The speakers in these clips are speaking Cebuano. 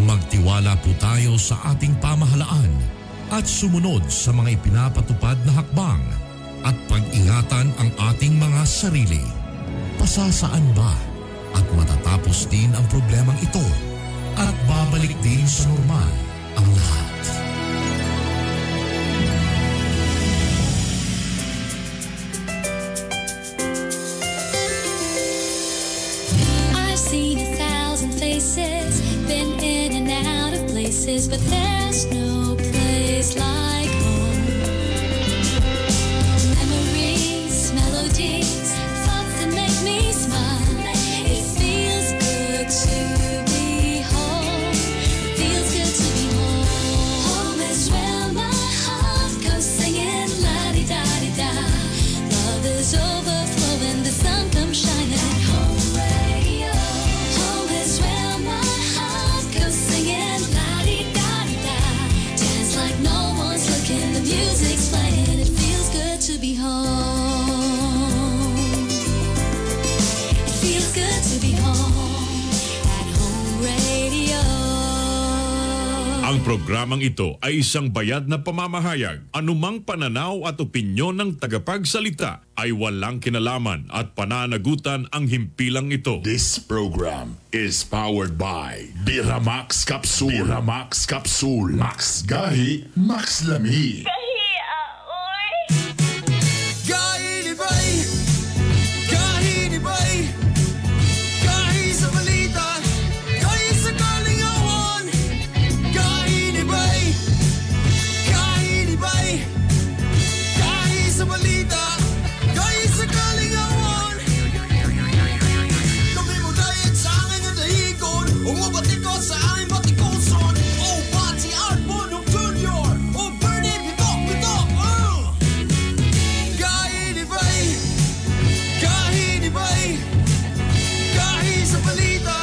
Magtiwala po tayo sa ating pamahalaan at sumunod sa mga ipinapatupad na hakbang at pag-ingatan ang ating mga sarili. Pasasaan ba at matatapos din ang problemang ito at babalik din sa normal ang lahat. I've seen 1,000 faces, been in and out of places, but there's no place like home. Memories, melodies, thoughts that make me smile. It feels good to be home. It feels good to be home. Home is where my heart goes singing la-di-da-di-da. Love is overflowing, the sun comes shining. Home radio. Home is where my heart goes singing la-di-da-di-da. Dance like no one's looking, the music's playing. It feels good to be home. It feels good to be home at Home Radio. Ang programang ito ay isang bayad na pamamahayag. Anumang pananaw at opinyon ng tagapagsalita ay walang kinalaman at pananagutan ang himpilang ito. This program is powered by Biramax Capsule. Biramax Capsule. Max Gahi, Max Lami. Gahi ni bay, gahi ni bay, gahi sa balita, gahi sa kalingawan. Gahi ni bay, gahi ni bay, gahi sa balita, gahi sa kalingawan. Kami mo dayat sa angin nga dahigon, umubatikot sa aming batikuson. O Pati Art Bonhoc Jr., o Bernie Bitok Bitok. Gahi ni bay, gahi ni bay, gahi sa balita,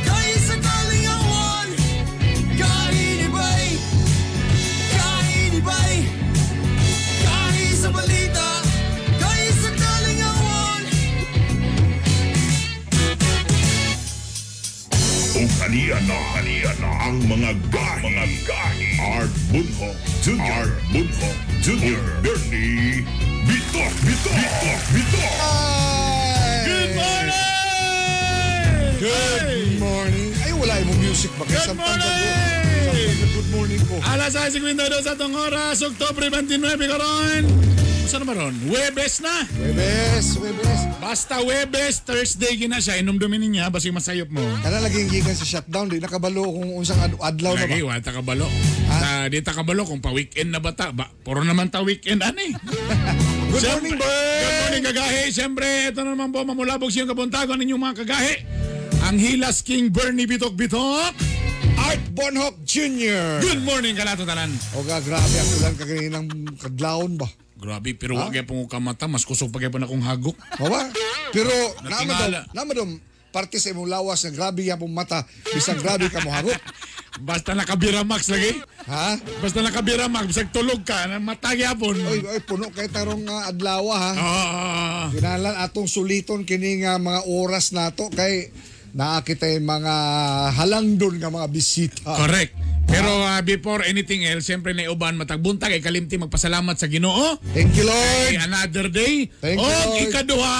gahi sa kalingawan. Gahi ni bay, gahi ni bay, gahi sa balita, gahi sa kalingawan. Ug aniya na ang mga gahi. Art Bonhoc Jr. Art Bonhoc Jr. Ug Bernie Bitok Bitok Bitok Bitok. Good morning! Good morning. Ay, wala mo music ba? Good morning! Good morning ko. Alas 6:52 sa atong oras, Oktubre 29 karon. Saan naman ron? Huwebes na. Webes, Webes. Basta Huwebes, Thursday gina siya. Inumdumin niya, basig masayop mo. Kana lagi gikan sa shutdown, di nakabalo kung unsang adlaw na ba. Lagi, wala ta kabalo. Di ta kabalo kung pa-weekend na ba ta. Ba, puro naman ta weekend, ani. Good morning, Bert! Good morning, kagahi. Siyempre, ito na naman po, mamulabog siyang kabuntagon ninyong mga kagahi. Ang Hilas King Bernie Bitok Bitok. Art Bonhoc Jr. Good morning kanato tanan. Oga, grabe ang ulan kaganinang kadlawon ba? Grabe, pero wag gyapon ko kamata, mas kusog pa gyapon akong hagok. Mawa? Pero Natingala. nama daw parte sa imong lawas nga grabe yapong mata, bisan grabe ka mo hagok. Basta nakabira max lagi. Ha? Basta nakabira max, bisag tulog ka, mata gyapon. Oy, oy, puno kay tarong adlaw ha. Ah. Kinahanglan atong suliton kini nga mga oras nato kay naa kitay mga halangdon nga mga bisita. Correct. Pero before anything else, siyempre na uban matagbuntag ay kalimti magpasalamat sa Ginoo. Thank you, Lord. Kay another day. Thank you, Og Lord. ikaduha,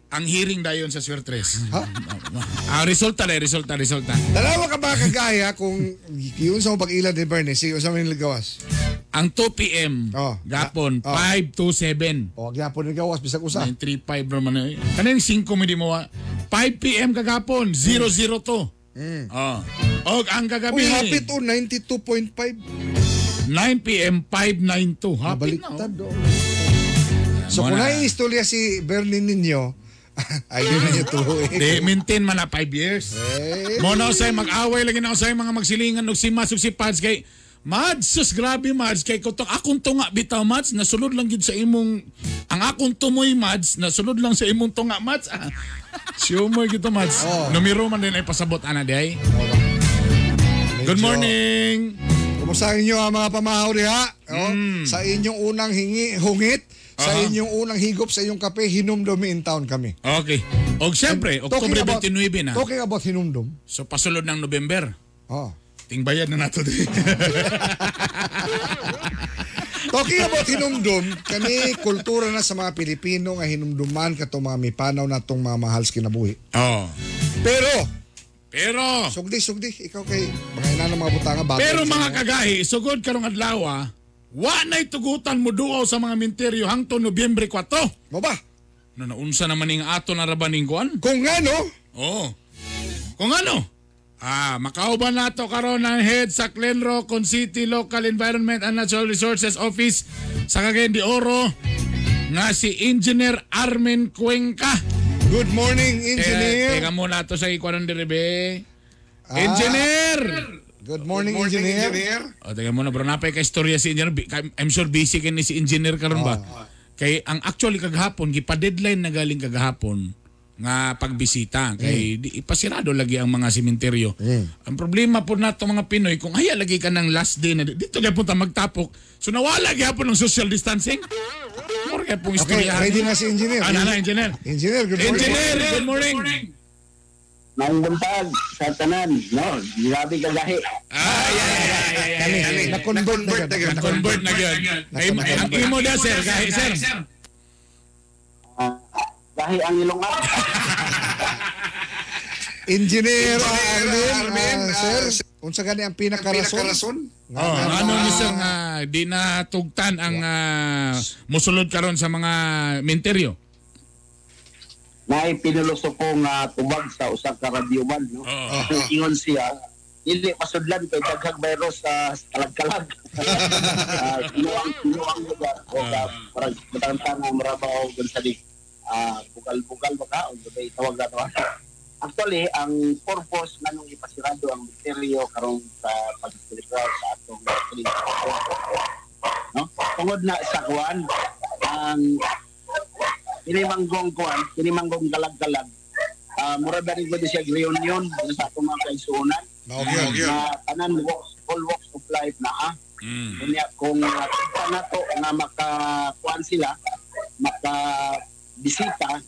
ang hearing dayon sa Swertres. Ha? Resulta na, resulta. Dalawa ka ba kagaya kung yun sa pag-ilad ni Bernie, sige, unsa man gawas? Ang 2 p.m. Oh. Gapon, Oh. 5 to 7. O, gyapon ni gawas bisag usa. 9.35 naman eh. Kanin 5 mi di mo. 5 p.m. kagapon, 002. Oh. Og ang kagabi, Uy, hapit o 92.5. 9 p.m. 592. Hapit na. Nabaliktad Oh. oh. So Mo kung na. naistorya si Bernie ninyo, ay di na niya tuloy. Di, maintain man na 5 years. Eh. Mo na usay mag-away lagi na usay mga magsilingan og si Mads ug si Pads kay Mads, sus grabe Mads kay kutong akong tunga bitaw Mads nasulod lang gid sa imong ang akong tumoy Mads nasulod lang sa imong tunga Mads. Ah. Siumoy gid to Mads. Oh. Numero man din ay pasabot ana di ay. Good morning. Kumusta ang inyo ang mga pamahaw diha? Oh, Sa inyong unang hingi, hungit, sa inyong unang higop sa inyong kape, hinumdum in town kami. Okay. Og siyempre, Talking Oktubre about- 29 na. Talking about hinumdum. So pasulod ng November. Oh. Tingbayad na nato diri. Talking about hinumdum, kani kultura na sa mga Pilipino nga hinumduman katong mga mipanaw natong mga mahal sa kinabuhi. Oh. Pero Pero sugdi sugdi ikaw kay mga ina ng mga butanga bago. Pero mga kagahi, sugod karong adlaw, wa na'y tugutan mo duaw sa mga minteryo hangtod Nobyembre 4. Mo ba? No, naunsa naman ning ato na raban ning kuan? Kung ngano, Oo. Kung ano? Makauban nato karon ang head sa Clenro City Local Environment and Natural Resources Office sa Cagayan de Oro nga si Engineer Armin Cuenca. Good morning, engineer. Teka muna to sa ikuanon diribe. Engineer! Good morning, engineer. O, teka muna bro, napay ka istorya si engineer. I'm sure busy kini si engineer karon ba? Kay ang actually kagahapon, gipa-deadline na galing kagahapon nga pagbisita kay di, ipasirado lagi ang mga sementeryo. Ang problema po nato mga Pinoy kung haya lagi ka ng last day na dito gyapon ta magtapok. So nawala gyapon ng social distancing. Mura gyapon Okay, istorya. ready na si engineer. Ah, na, engineer. Engineer, good morning. Engineer, good morning. Maayong buntag sa tanan, no? Grabe ka gahi. Ay, ay, ay, ay, ay, ay, ay. Na-convert na gud. Na-convert na gyud. Ay, ang imo da sir, gahi sir. Gahi ang ilong up. Engineer Armin, sir, unsa gani ang pinakarason? Oh, ano ni sir nga di na tugtan ang musulod karon sa mga minteryo? Naay pinuloso ko nga tubag sa usa ka radio man, no? Ingon siya, dili pasudlan kay daghang virus sa kalag-kalag. Kinuang lugar o ka parang matangtang nga murabaw gun sa di. Bugal-bugal ba ka o ba tawag na to. Actually, ang purpose nganong ipasirado ang misteryo karong sa pagselebrar sa atong no? Tungod na sa kuan ang kinimanggong kuan, kinimanggong galag-galag. Mura ba rin ko siya reunion sa atong mga kaigsuonan Mao gyud. na tanan walks, all walks of life na ah. Unya kung kita nato nga makakuan sila, makabisita,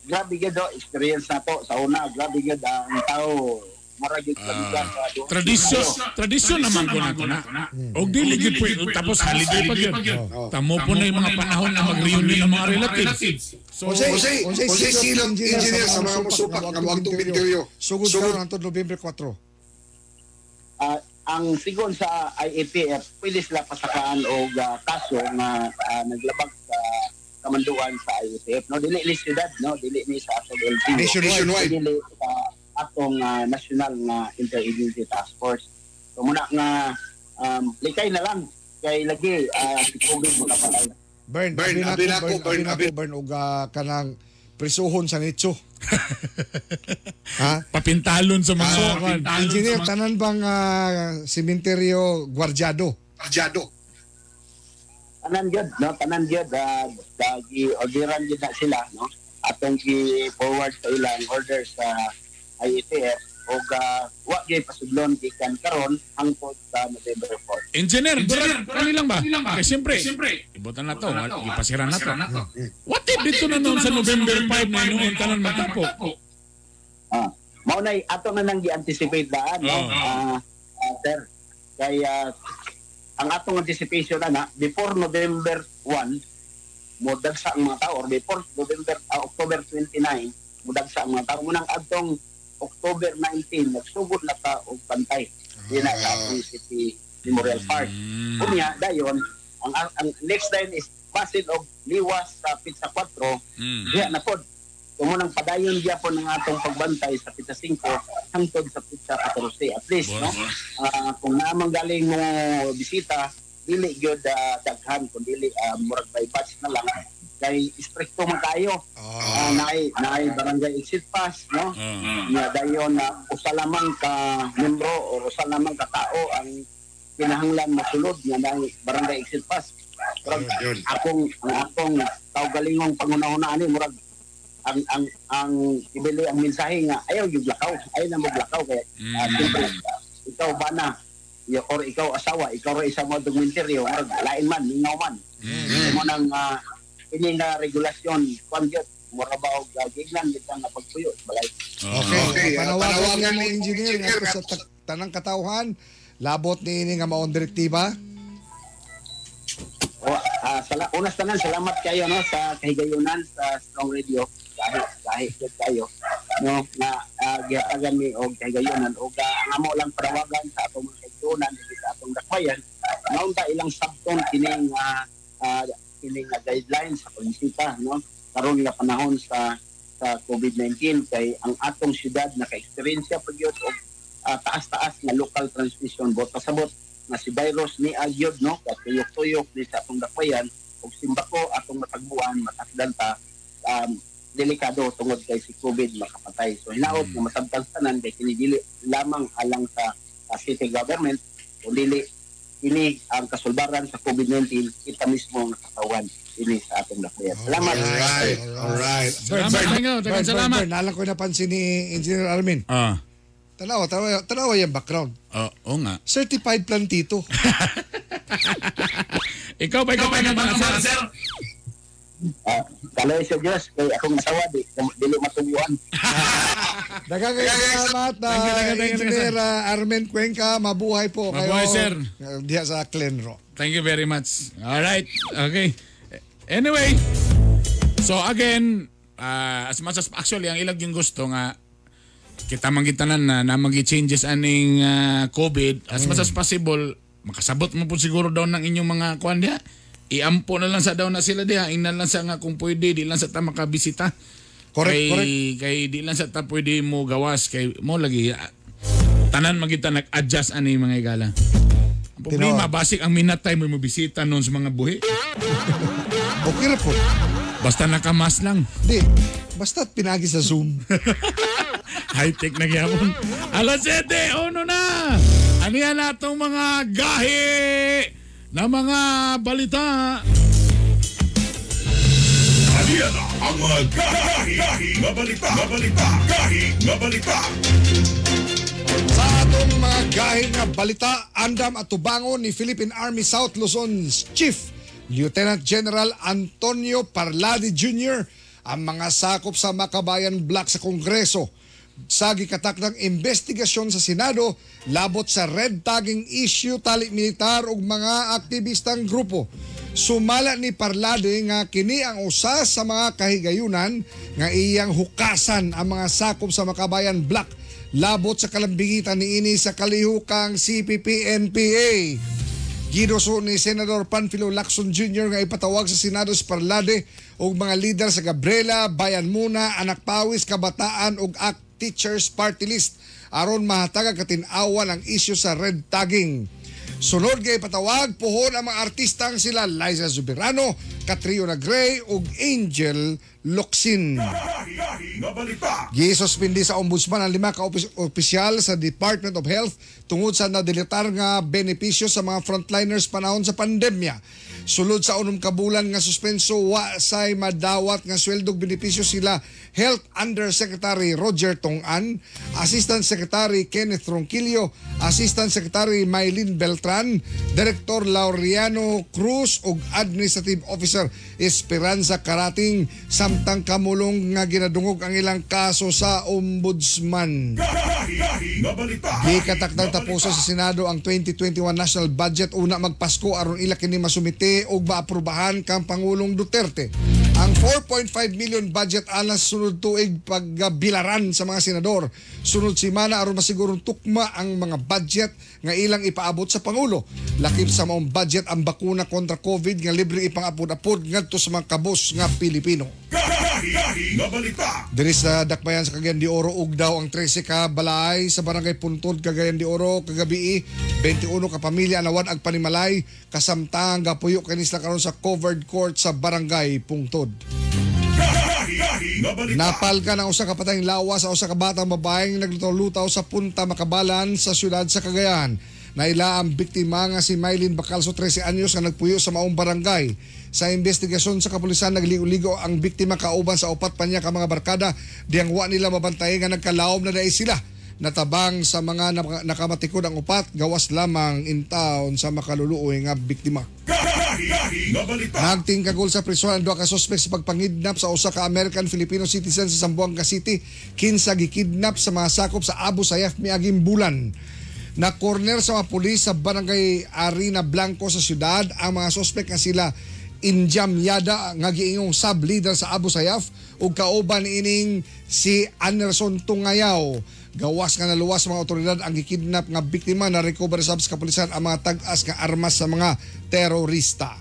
grabe gyud oh, experience nato sa una, grabe gyud ang tao mura gyud sa lugar sa doon. Tradisyon naman ko na ko na. Og dili gyud po tapos holiday pa gyud. Tamo po na yung mga panahon na mag-reunion ng mga relatives. So, Unsay silot engineer sa mga musupak nga moadtong minteryo? Sugod karon hangtod Nobyembre 4. Ang sigon sa IATF, pwede sila pasakaan og kaso nga naglabag sa kamanduan sa IATF. No, dili ni syudad, no, dili ni sa atong LGU. Nationwide. Dili sa atong national nga interagency task force. So muna nga likay na lang kay lagi si COVID mo kapatay. Bern, Bern, abi abi nako, nako, Bern, Bern, abi nako, Bern, og kanang prisuhon sa nicho. Ha? Papintalon sa mga kuwan. Engineer, tanan bang sementeryo gwardyado? Arjado. Tanan gyud, no, tanan gyud gi orderan gyud na sila, no. Atong gi forward sa ilang order sa IATF og wa gyud pasudlon gikan karon hangtod sa November 4. Engineer, kani lang ba? Kay siyempre, ibutan na to, ipasira na to. What if dito na noon sa November 5 na noon tanan magtapok? Mao nay ato na nang gi-anticipate daan, no? Sir, kay ang atong anticipation na before November 1 modagsa ang mga tao or before November October 29 modagsa ang mga tao. Munang adtong October 19 nagsugod na ta og bantay dinha sa atong City Memorial Park. Unya dayon ang next line is basin og liwas sa Pizza 4. Diha na pod. Tumunang padayon gyapon ang atong pagbantay sa Pizza 5 hangtod sa Pizza 14 at least, no? Kung naamang galing mo bisita, dili gyud daghan kun dili murag by batch na lang kay istrikto man kayo. Naay barangay exit pass, no? Nga dayon na usa lamang ka membro o usa lamang ka tao ang kinahanglan mosulod nga naay barangay exit pass. Murag akong ang akong kaugalingong pangunahuna ani murag ang ibili ang mensahe nga ayaw gyud lakaw, ayaw na moglakaw kay siyempre ikaw bana or ikaw asawa, ikaw ra isa mo dokumentaryo, murag lain man, mingaw man. Mo nang ini nga regulasyon kuan gyud mura ba og gignan gyud nga pagpuyo sa balay. Okay, Okay, panawagan panawagan mo ni engineer engineer ngadto sa tanang katawhan labot niini nga maong direktiba? O, unas tanan, salamat kayo, no, sa kahigayunan sa Strong Radio. Gahi gahi gyud kayo, no, nga gihatagan mi og kahigayunan og ang amo lang panawagan sa atong mga kaigsuonan diri sa atong dakbayan, naunta ilang sabton kining kining nga guidelines sa prinsita, no, karon nga panahon sa COVID-19 kay ang atong syudad naka-experience pa gyud og taas-taas nga local transmission, bot pasabot nga si virus ni agyod, no, katuyok-tuyok ni sa atong dakbayan ug simbako atong matagbuan matakdan ta, delikado tungod kay si COVID makapatay. So hinaot nga masabtan tanan kay kini dili lamang alang sa city government kundi ini ang kasulbaran sa COVID-19 kita mismo nga katawan ini sa atong dakbayan. Salamat. Alright, alright. Salamat, thank you. Bern, Salamat. Bern, nalang ko napansin ni Engineer Armin. Tanawa, tanawa, tanawa yung background. Oo nga. Certified plantito. Ikaw ba ikaw ba mga sir? Kaloy sa Diyos kay akong asawa dili matubuan. Daghang salamat na Thank you, thank you, thank you, Engineer Armin Cuenca. Mabuhay po kayo. Mabuhay, sir. Diha sa Clenro. Thank you very much. All right. Okay. Anyway, so again, as much as actually ang ilag yung gusto nga kita man gitanan na namagi changes aning COVID as much as possible makasabot mo po siguro daw ng inyong mga kuan diha. Iampo na lang sa daw na sila diha, ingnan lang sa nga kung pwede di lang sa ta makabisita. Correct, kay, correct. Kay di lang sa ta pwede mo gawas kay mo lagi tanan magita nag-adjust ani mga igala. Ang problema, basik ang minatay mo mo bisita noon sa mga buhi. Okay ra po. Basta nakamas lang. Di, basta pinagi sa Zoom. High-tech na gyapon. Alas 7:01 na. Ano yan atong mga gahi na mga balita? Aniya na ang mga gahi nga balita, nga balita, gahi nga balita. Sa atong mga gahi nga balita, andam at tubangon ni Philippine Army South Luzon Chief Lieutenant General Antonio Parlade Jr. ang mga sakop sa Makabayan Bloc sa Kongreso sa gikatak ng investigasyon sa Senado labot sa red tagging issue tali militar ug mga aktivistang grupo. Sumala ni Parlade nga kini ang usa sa mga kahigayunan nga iyang hukasan ang mga sakop sa Makabayan Bloc labot sa kalambingitan niini sa kalihukang CPP-NPA. Giduso ni Senador Panfilo Lacson Jr. nga ipatawag sa Senado si Parlade ug mga lider sa Gabriela, Bayan Muna, Anak Pawis, Kabataan ug ACT Teachers Party List aron mahatag katin-awan ang isyu sa red tagging. Sunod nga ipatawag puhon ang mga artistang sila Liza Zuberano, Catriona Gray ug Angel Locsin. Gahi nga balita. Gisuspindi sa ombudsman ang 5 ka opisyal sa Department of Health tungod sa nadilitar nga benepisyo sa mga frontliners panahon sa pandemya. Sulod sa 6 ka bulan nga suspenso, wa say madawat nga sweldo ug benepisyo sila Health Undersecretary Roger Tongan, Assistant Secretary Kenneth Ronquillo, Assistant Secretary Mylene Beltran, Director Laureano Cruz ug Administrative Officer Esperanza Karating, samtang kamulong nga ginadungog ang ilang kaso sa ombudsman. Gahi nga balita. Gikatakdang tapuson sa Senado ang 2021 national budget una magpasko aron ila kini masumite ug maaprubahan kang Pangulong Duterte. Ang 4.5 million budget alas sunod tuig pagbilaran sa mga senador. Sunod semana aron masigurong tukma ang mga budget nga ilang ipaabot sa Pangulo. Lakip sa maong budget ang bakuna kontra COVID nga libre ipang-apod-apod ngadto sa mga kabus nga Pilipino. Gahi nga balita. Diri sa Dakbayan sa Cagayan de Oro, ug daw ang 13 ka balay sa Barangay Puntod, Cagayan de Oro, kagabi 21 ka pamilya nawad ang panimalay kasamtang gapuyo kini sila karon sa covered court sa Barangay Pungtod. Gahi nga balita. Napalka ng usa ka patayng lawas sa usa ka batang babaeng naglutaw-lutaw sa Punta Makabalan sa siyudad sa Cagayan. Naila ang biktima nga si Mylene Bacalso, 13 anyos, nga nagpuyo sa maong barangay. Sa investigasyon sa kapulisan, nagligo-ligo ang biktima kauban sa upat pa niya ka mga barkada diyang wa nila mabantay nga nagkalaom na dai sila. Natabang sa mga nakamatikod ang upat, gawas lamang in town sa makaluluoy nga biktima. Gahi nga balita. Nagtingkagol sa prison ang duha ka suspect sa pagpangidnap sa usa ka American-Filipino citizen sa Zamboanga City, kinsa gikidnap sa mga sakop sa Abu Sayyaf miaging bulan. Na corner sa mga pulis sa barangay Arena Blanco sa syudad ang mga suspect nga sila Injam Yada nga giingong sub-leader sa Abu Sayyaf ug kauban ining si Anderson Tungayaw. Gawas nga naluwas sa mga otoridad ang gikidnap nga biktima na recover sab sa kapulisan ang mga tag-as nga armas sa mga terorista.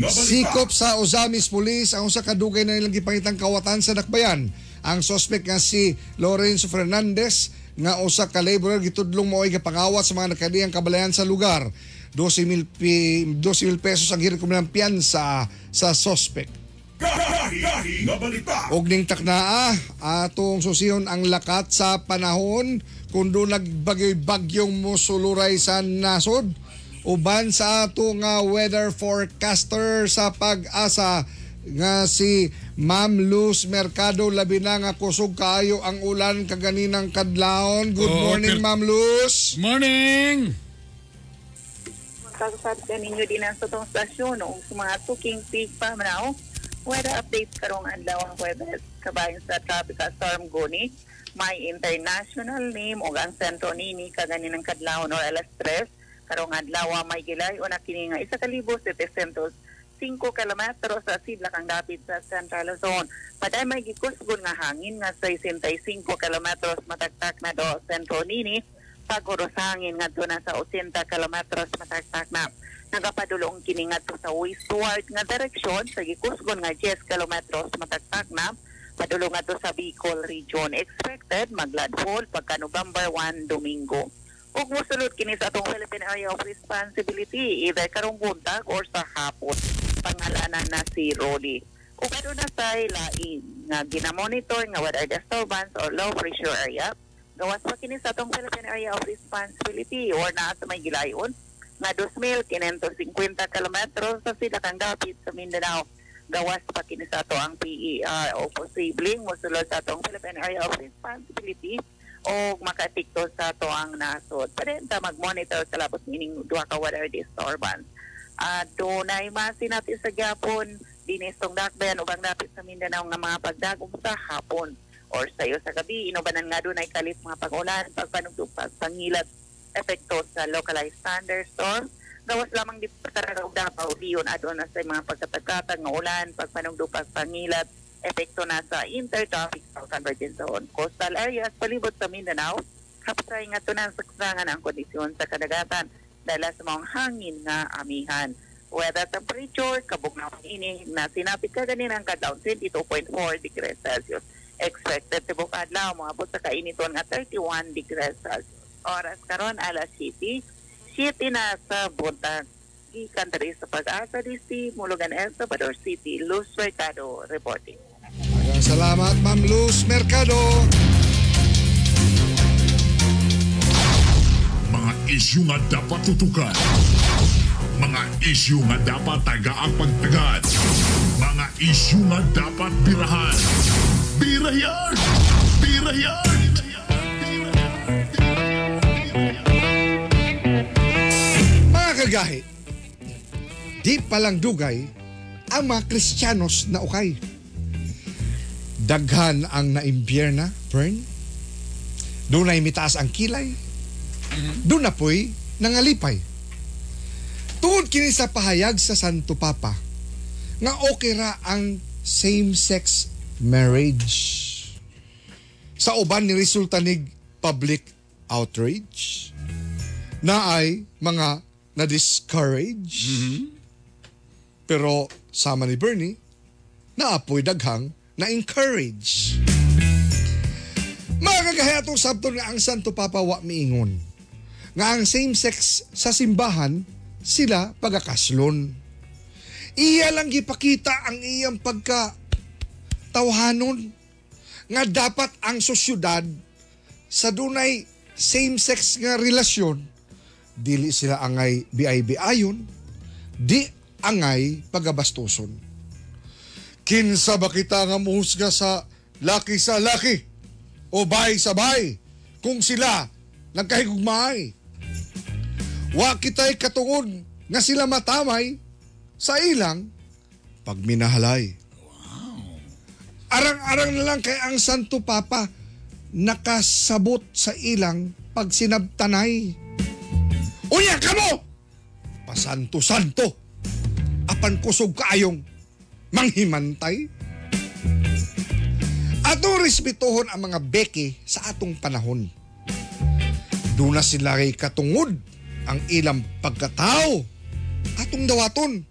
Sikop sa Ozamis Police ang usa ka dugay na nilang gipangitang kawatan sa Dakbayan. Ang suspect nga si Lorenzo Fernandez nga usa ka laborer gitudlong mao'y gipangawat sa mga nakadiyang kabalayan sa lugar. 12,000 pesos ang girekomendang piyansa sa suspect. Og ning taknaa atong susiyon ang lakat sa panahon kung doon nagbagyo'y-bagyong mosuluray sa nasod uban sa ato nga weather forecaster sa Pag-asa nga si Ma'am Luz Mercado. Labi na nga kusog kaayo ang ulan kaganinang kadlawon. Good morning, Ma'am Luz. Morning. Pagpag ninyo din ang sa tong stasyon o sa mga tuking tigpa manao. Weather update karong adlaw ang Huwebes kabahin sa Tropical Storm Goni. May international name o ang sentro nini kaganinang kadlawon or alas 3 karong adlaw may gilay o nakini nga 1,705 kilometro sa sidlakang dapit sa Central Luzon. Paday may gikusgon nga hangin nga 65 kilometros matagtak na do sentro nini. Pag-uros hangin ngadto na sa 80 kilometros matagtak na. Nagapadulong kini ngadto sa westward nga direksyon sa gikusgon nga 10 kilometros matagtak na. Padulong ngadto sa Bicol region. Expected maglandfall pagka November 1, Domingo. Ug mosulod kini sa atong Philippine Area of Responsibility either karong buntag or sa hapon. Pangalanan na si Rolly. Ug aduna say lain nga ginamonitor nga weather disturbance or low pressure area. Gawas pa kini sa atong Philippine Area of Responsibility or naa sa may gilayon nga 2,550 kilometros sa sidlakang dapit sa Mindanao. Gawas pa kini sa ato ang PER o posibleng mosulod sa atong Philippine Area of Responsibility o makaepekto sa ato ang nasod. Pwede ta mag-monitor sa labot meaning duha ka weather disturbance. Dunay masinati sa gyapon dinis tong dakbayan ubang dapit sa Mindanao nga mga pagdagom sa hapon or sayo sa gabi. Inubanan nga dunay kalit mga pag-ulan, pagpanugtog, pagpangilat, epekto sa localized thunderstorm. Gawas lamang di Caraga ug Davao Dion aduna sa mga pagkatagkatag nga ulan, pagpanugtog, pagpangilat, epekto na sa intertropical convergence zone. Coastal areas palibot sa Mindanao, hapsay nga tunan saksangan ang kondisyon sa kadagatan dala sa mga hangin nga amihan. Weather temperature, kabugnaw ini na sinapit kaganina ang kadlawon 22.4 degrees Celsius. Expected tibok adlaw moabot sa kainiton nga 31 degrees Celsius. Oras karon alas 7, 7 na sa buntag. Gikan diri sa Pag-asa DC, Mulugan, El Salvador City, Luz Mercado reporting. Maraming salamat, Ma'am Luz Mercado. Mga isyu nga dapat tutukan. Mga isyu nga dapat tagaang pagtagad. Mga isyu nga dapat birahan. Birayan! Birayan! Mga kagahi, di palang dugay ang mga Kristiyanos na ukay. Daghan ang naimbierna, Fern. Dunay mitaas ang kilay. Doon na po'y nangalipay. Tungod kini sa pahayag sa Santo Papa, nga okay ra ang same-sex marriage. Sa uban ni resulta nig public outrage na ay mga na-discourage. Pero sama ni Bernie, naapoy daghang na-encourage. Mga kagahaya atong sabton nga ang Santo Papa wa miingon nga ang same-sex sa simbahan sila pagakaslon. Iya lang gipakita ang iyang pagka tawhanon nga dapat ang sosyudad sa dunay same-sex nga relasyon dili sila angay BIB ayon, di angay pagabastuson. Kinsa ba kita nga muhusga sa laki sa laki o bay sa bay kung sila nagkahigugmaay? Wa kita'y katungod nga sila matamay sa ilang pagminahalay. Arang-arang na lang kay ang Santo Papa nakasabot sa ilang pagsinabtanay. Unya kamo! Pasanto-santo! Apan kusog kaayong manghimantay. Atong respetuhon ang mga beke sa atong panahon. Doon na sila kay katungod ang ilang pagkatao. Atong dawaton.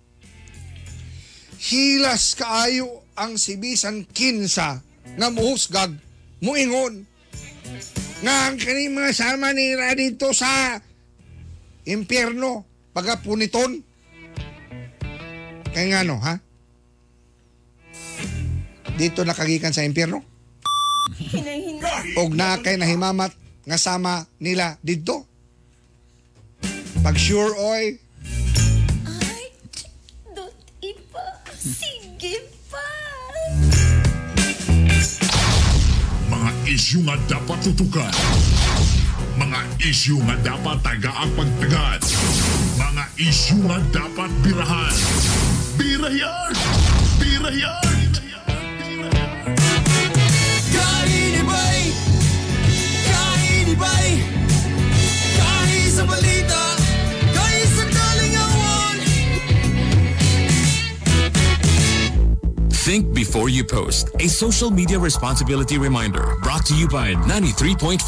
Hilas kaayo ang sibisan kinsa nga muhusgag, muingon. Nga ang kaning mga sama nila dito sa impyerno, pagapuniton. Kaya nga no, ha? Dito nakagikan sa impyerno? Og na kay nahimamat nga sama nila didto. Pag sure oy, Ay, dot ipa. Sige pa. Mga isyu nga dapat tutukan. Mga isyu nga dapat tagaang pagtagad. Mga isyu nga dapat birahan. Birayan! Birayan! Kainibay! Kainibay! Kahi sa balita! Kahi sa kalingawan! Think before you post. A social media responsibility reminder brought to you by 93.5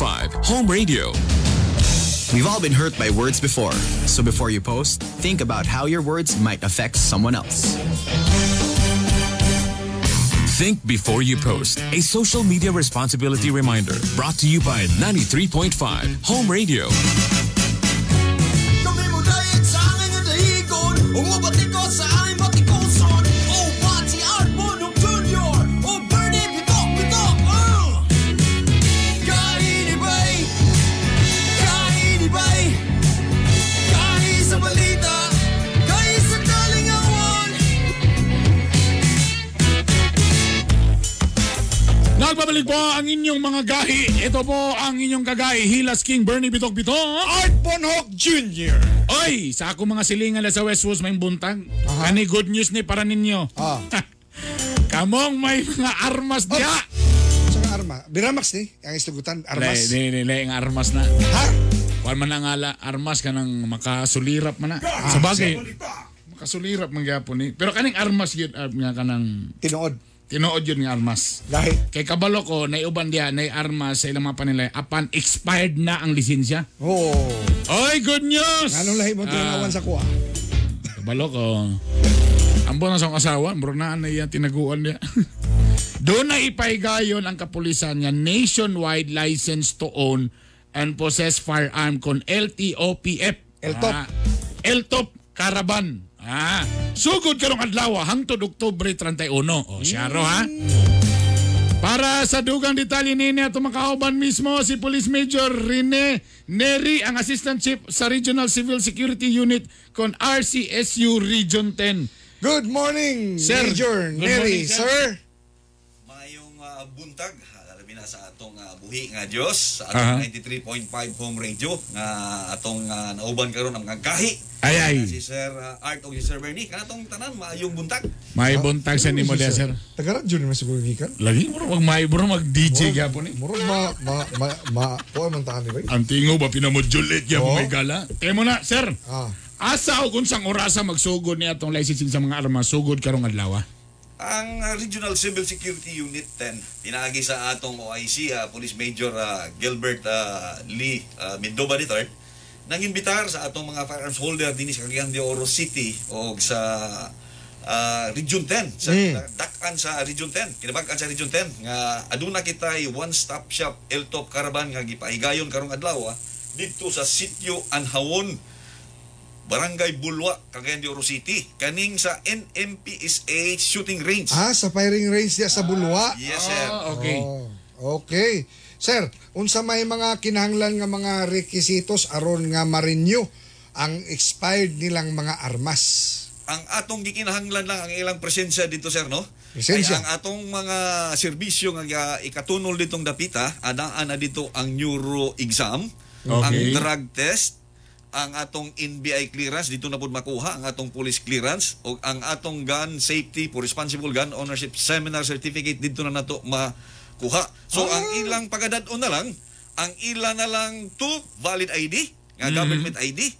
Home Radio. We've all been hurt by words before, so before you post, think about how your words might affect someone else. Think before you post. A social media responsibility reminder brought to you by 93.5 Home Radio. Kami mo dayag sa angin nga dahigon, umabati ko sa aming batikuson. Oh, Pati Art Bonong Jr. Oh, Bernie Bitok Bitok! Kainibay! Kainibay! Kahi sa balita! Kahi sa kalingawan! Nagbabalik po ang inyong mga gahi. Ito po ang inyong kagahi, Hilas King Bernie Bitok Bitok. Art Bonhoc Jr. Oy, sa akong mga silingan na sa Westwoods may buntag. Kani good news ni para ninyo. Ah. Kamong may mga armas diha. Sa nga arma. Biramax ni, ang istugutan, armas. Le, le, le, ang armas na. Ha? Kuan man ang ala, armas ka nang makasulirap man na. Sa bagay, makasulirap man gyapon ni. Pero kaning armas yun, nga kanang Tinuod. Tinuod yun nga armas. Lahi. Kay kabalo ko, naiuban diha, nay armas sa ilang mga panilay, apan expired na ang lisensya. Oo. Oy, good news! Anong lahi mo tinanawan sa kuha? Kabalo ko. Ambo na sa akong asawa, murag naan na iya tinaguan niya. Doon na ipaigayon ang kapulisan nga nationwide license to own and possess firearm kon LTOPF. LTOP. Ah, LTOP Caravan. Ah, sugod karong adlaw hangtod Oktubre 31. O, siyaro ha. Para sa dugang detalye nini at makauban mismo si Police Major Rene Neri, ang Assistant Chief sa Regional Civil Security Unit kon RCSU Region 10. Good morning, Sir. Major Good Neri, morning, sir. sir. Mayong buntag, labi na sa atong buhi nga Dios, sa atong Aha. 93.5 Home Radio nga atong nauban karon ang mga gahi. Ay, ay. Si Sir Art og si Sir Bernie, kanatong tanan maayong buntag. May buntag sa nimo diya, sir. Taga-radyo naman siguro gikan. Lagi murag mag may bro mag DJ gyapon ni. Murag ma ma ma ma kuha man tahan ni bay. Ang tingo ba pinamodulit gyapon Oo. may gala. Temo na, sir. Ah. Asa og unsang orasa magsugod ni atong licensing sa mga armas sugod karong adlaw? Ah? Ang Regional Civil Security Unit 10 pinaagi sa atong OIC Police Major Gilbert Lee Mendoza III nangimbitar sa atong mga firearms holder dinhi sa Cagayan de Oro City o sa Region 10 sa dak-an sa Region 10, kinabag-an sa Region 10 nga aduna kitay one stop shop LTOP Caravan nga gipahigayon karong adlaw didto sa Sitio Anhawon, Barangay Bulwa, Cagayan de Oro City, kaning sa NMPSA shooting range. Ah, sa firing range diya sa Bulwa. Yes, sir. Ah, okay. Oh, okay. Sir, unsa may mga kinahanglan nga mga rekisitos aron nga ma-renew ang expired nilang mga armas? Ang atong gikinahanglan lang ang ilang presensya dito, sir, no? Presensya. Ay, ang atong mga serbisyo nga ikatunol ditong dapita, adaan na dito ang neuro exam, ang drug test, ang atong NBI clearance dito na pud makuha ang atong police clearance o ang atong gun safety for responsible gun ownership seminar certificate dito na nato makuha. So ang ilang pagadad-on na lang Ang ila na lang two valid ID, nga government ID,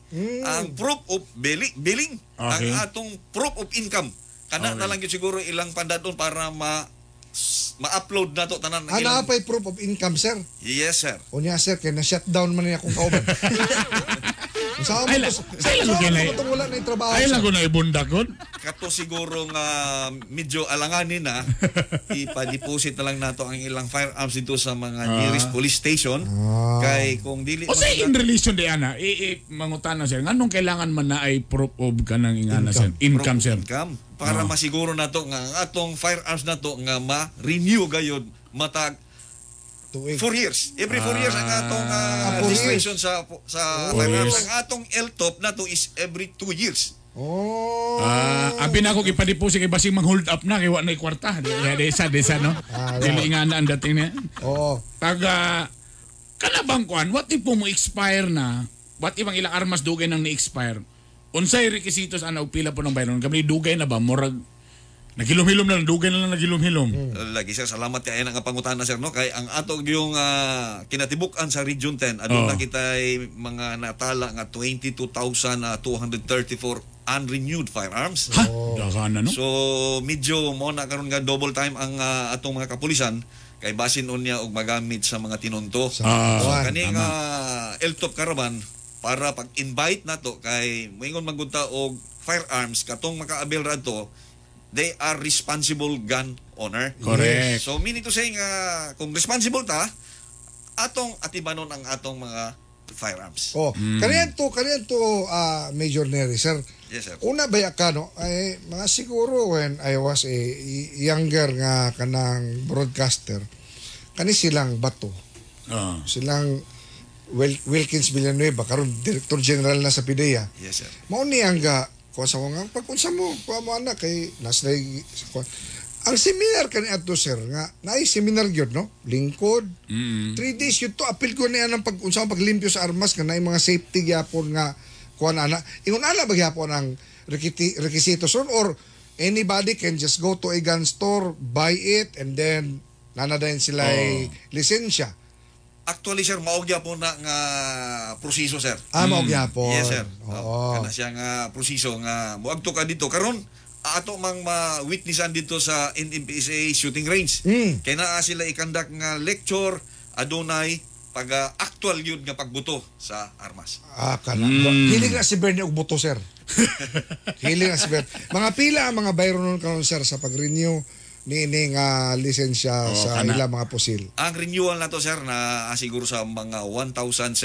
ang proof of billing, ang atong proof of income. Kana na lang gyud siguro ilang pandadon para ma-upload na to tanan ang Ana ilang. pa'y proof of income, sir. Yes, sir. Unya, sir, kay na-shutdown man niya akong kauban. Sa Ay, mo ay, lang sa ko mo itong wala na yung trabaho. Ay lang sir. ko na ibundak kon. Kato siguro nga medyo alanganin na ipa-deposit na lang nato ang ilang firearms dito sa mga nearest police station kay kung dili O say in relation di ana, i mangutana sir, nganong kailangan man na ay proof of kanang ingana sir, income proof of sir. income para masiguro nato nga ang atong firearms nato nga ma-renew gayud matag Tuig. 4 years. Every 4 years ang atong 4 registration sa Four firearms. years. Ang atong LTOP nato is every 2 years. Oh. Abi na ako ipa-deposit kay basig mang hold up na kay wa na kwarta. Di di sa di sa no. Dili nga na ang dating niya. Oo. Taga kana bang kuan, what if po mo expire na? What if ang ilang armas dugay nang ni-expire? Unsay requisitos ana og pila po ng bayron? Kami dugay na ba murag naghilom-hilom na lang, dugay na lang naghilom-hilom. Lagi sir, salamat kay nga pangutana sir no kay ang ato yung kinatibuk-an sa Region 10 aduna kitay mga natala nga 22,234 unrenewed firearms. Ha? Daghan na no? So medyo mo na karon nga double time ang atong mga kapulisan kay basin unya og magamit sa mga tinunto. Ah, So Kuan. kaning LTOP caravan para pag-invite nato kay moingon man gud ta og firearms katong maka-avail ra to, they are responsible gun owner. Correct. So meaning to say nga kung responsible ta atong atibanon ang atong mga firearms. Oh, kaniyan to Major Neri, sir. Yes sir. Una ba ka no? Ay, mga siguro when I was a younger nga kanang broadcaster, kani silang bato. Silang Wilkins Villanueva karon Director General na sa PDEA. Yes sir. Mao ni ang ga kuha sa nga pag unsa mo kuha mo anak kay nas na ang seminar kani adto sir nga naay seminar gyud no lingkod 3 days yun to apil ko niya ng pag unsa ang paglimpyo sa armas nga naay mga safety gyapon nga kuan ana ingon ana ba gyapon ang requisitos ron or anybody can just go to a gun store buy it and then nanadayon sila ay lisensya? Actually sir, mao gyapon na nga proseso sir. Ah, mao gyapon. Yes sir. Oo. Kana siya nga proseso nga moadto ka dito karon ato mang ma-witnessan dito sa NMPSA shooting range. Kay naa sila ikandak nga lecture adunay pag actual yun nga pagbuto sa armas. Ah, kana. Hilig na si Bernie og buto, sir. Hilig na si Bernie. Mga pila ang mga bayro nun karon sir sa pag-renew ni nga lisensya Oh, sa kana. ilang mga pusil. Ang renewal na to sir na siguro sa mga 1,700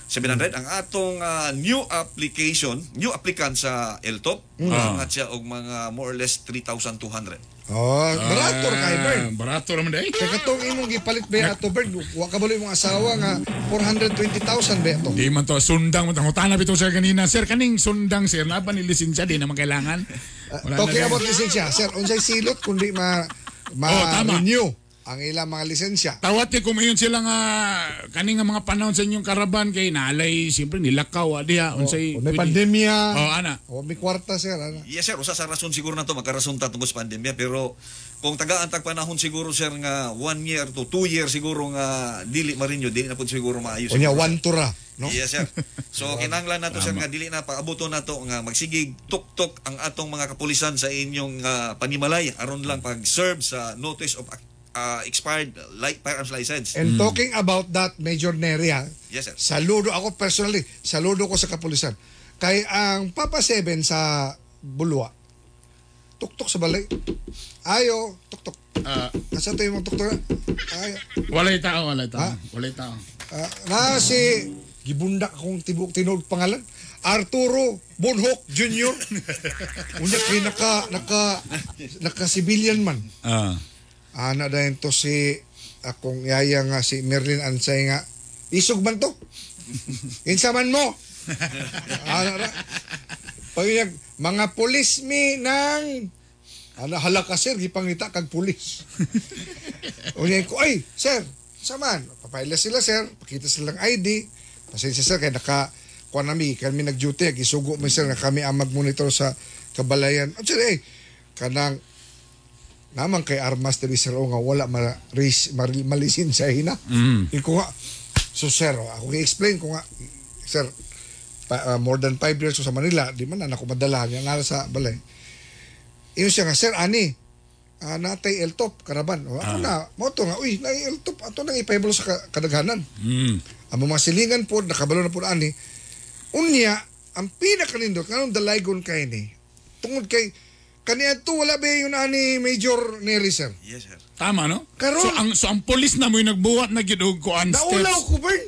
700 ang atong new application, new applicant sa LTOP, angat siya og mga more or less 3,200. Oh, barato ra kay Bern. Barato raman day. Kay katong imong gipalit ba ato Bern, wa ka balo imong asawa nga 420,000 ba ato. Di man to sundang mo tangutana bitaw sir kanina sir kaning sundang sir na ba ni lisensya di naman kailangan. Wala na Talking din. about lisensya, sir, unsay silot kundi ma ma Oh, tama. renew ang ilang mga lisensya. Tawat ni kumayon sila nga kaning nga mga panahon sa inyong karaban kay naalay siyempre nilakaw diha unsay Oh, may pandemya. Oh ana. Oh, may kwarta sir ana. Yes sir, usa sa rason siguro na to makarason ta tungkol sa pandemya pero kung tagaan tag panahon siguro sir nga 1 year to 2 year siguro nga dili ma-renew, dili na pud siguro maayo. Unya siguro, sir. one to ra, no? Yes sir. So kinahanglan nato sir nga dili na paabuto nato nga magsigig tuktok ang atong mga kapulisan sa inyong panimalay aron lang pag-serve sa notice of expired light firearms license. And talking about that, Major Neri, ha, Yes sir. saludo ako personally, saludo ko sa kapulisan. Kay ang Papa 7 sa Bulwa, tuktok sa balay. Ayo, tuktok. Asa to yung mga tuktok? Ayo. Walay tao, walay tao. Ha? Walay tao. Na si gibundak akong tibok tinuod pangalan. Arturo Bonhoc Jr. Unya kay naka civilian man. Ana dayon to si akong yaya nga si Merlin Ansay nga isog man to. Insa man mo. Ana ra. Pag mga pulis mi nang ana hala ka sir gipangita kag pulis. Unya ko ay sir saman papaila sila sir pakita silang ID. Pasensya sir kay naka kuan nami kami nag-duty gisugo mi sir nga kami ang mag-monitor sa kabalayan. At sir eh kanang naman kay armas diri sir o nga wala malisensya hina. Iko nga So sir, ako gi-explain ko nga, sir, more than 5 years ko sa Manila, di man na ako madala niya nara sa balay. Ingon siya nga, sir, ani, natay LTOPF, caravan. O, ako na, mao to nga, uy, naay LTOPF, ato nang ipahibalo sa kadaghanan. Ang mga silingan po, nakabalo na po ani. Unya, ang pinakanindot, nganong dalaygon kay ni, tungod kay, kaniadto wala ba yun ani Major Neri, sir? Yes, sir. Tama, no? Karon- So ang pulis na mo'y nagbuhat na gyud og kuan steps. Naulaw ko, Bern.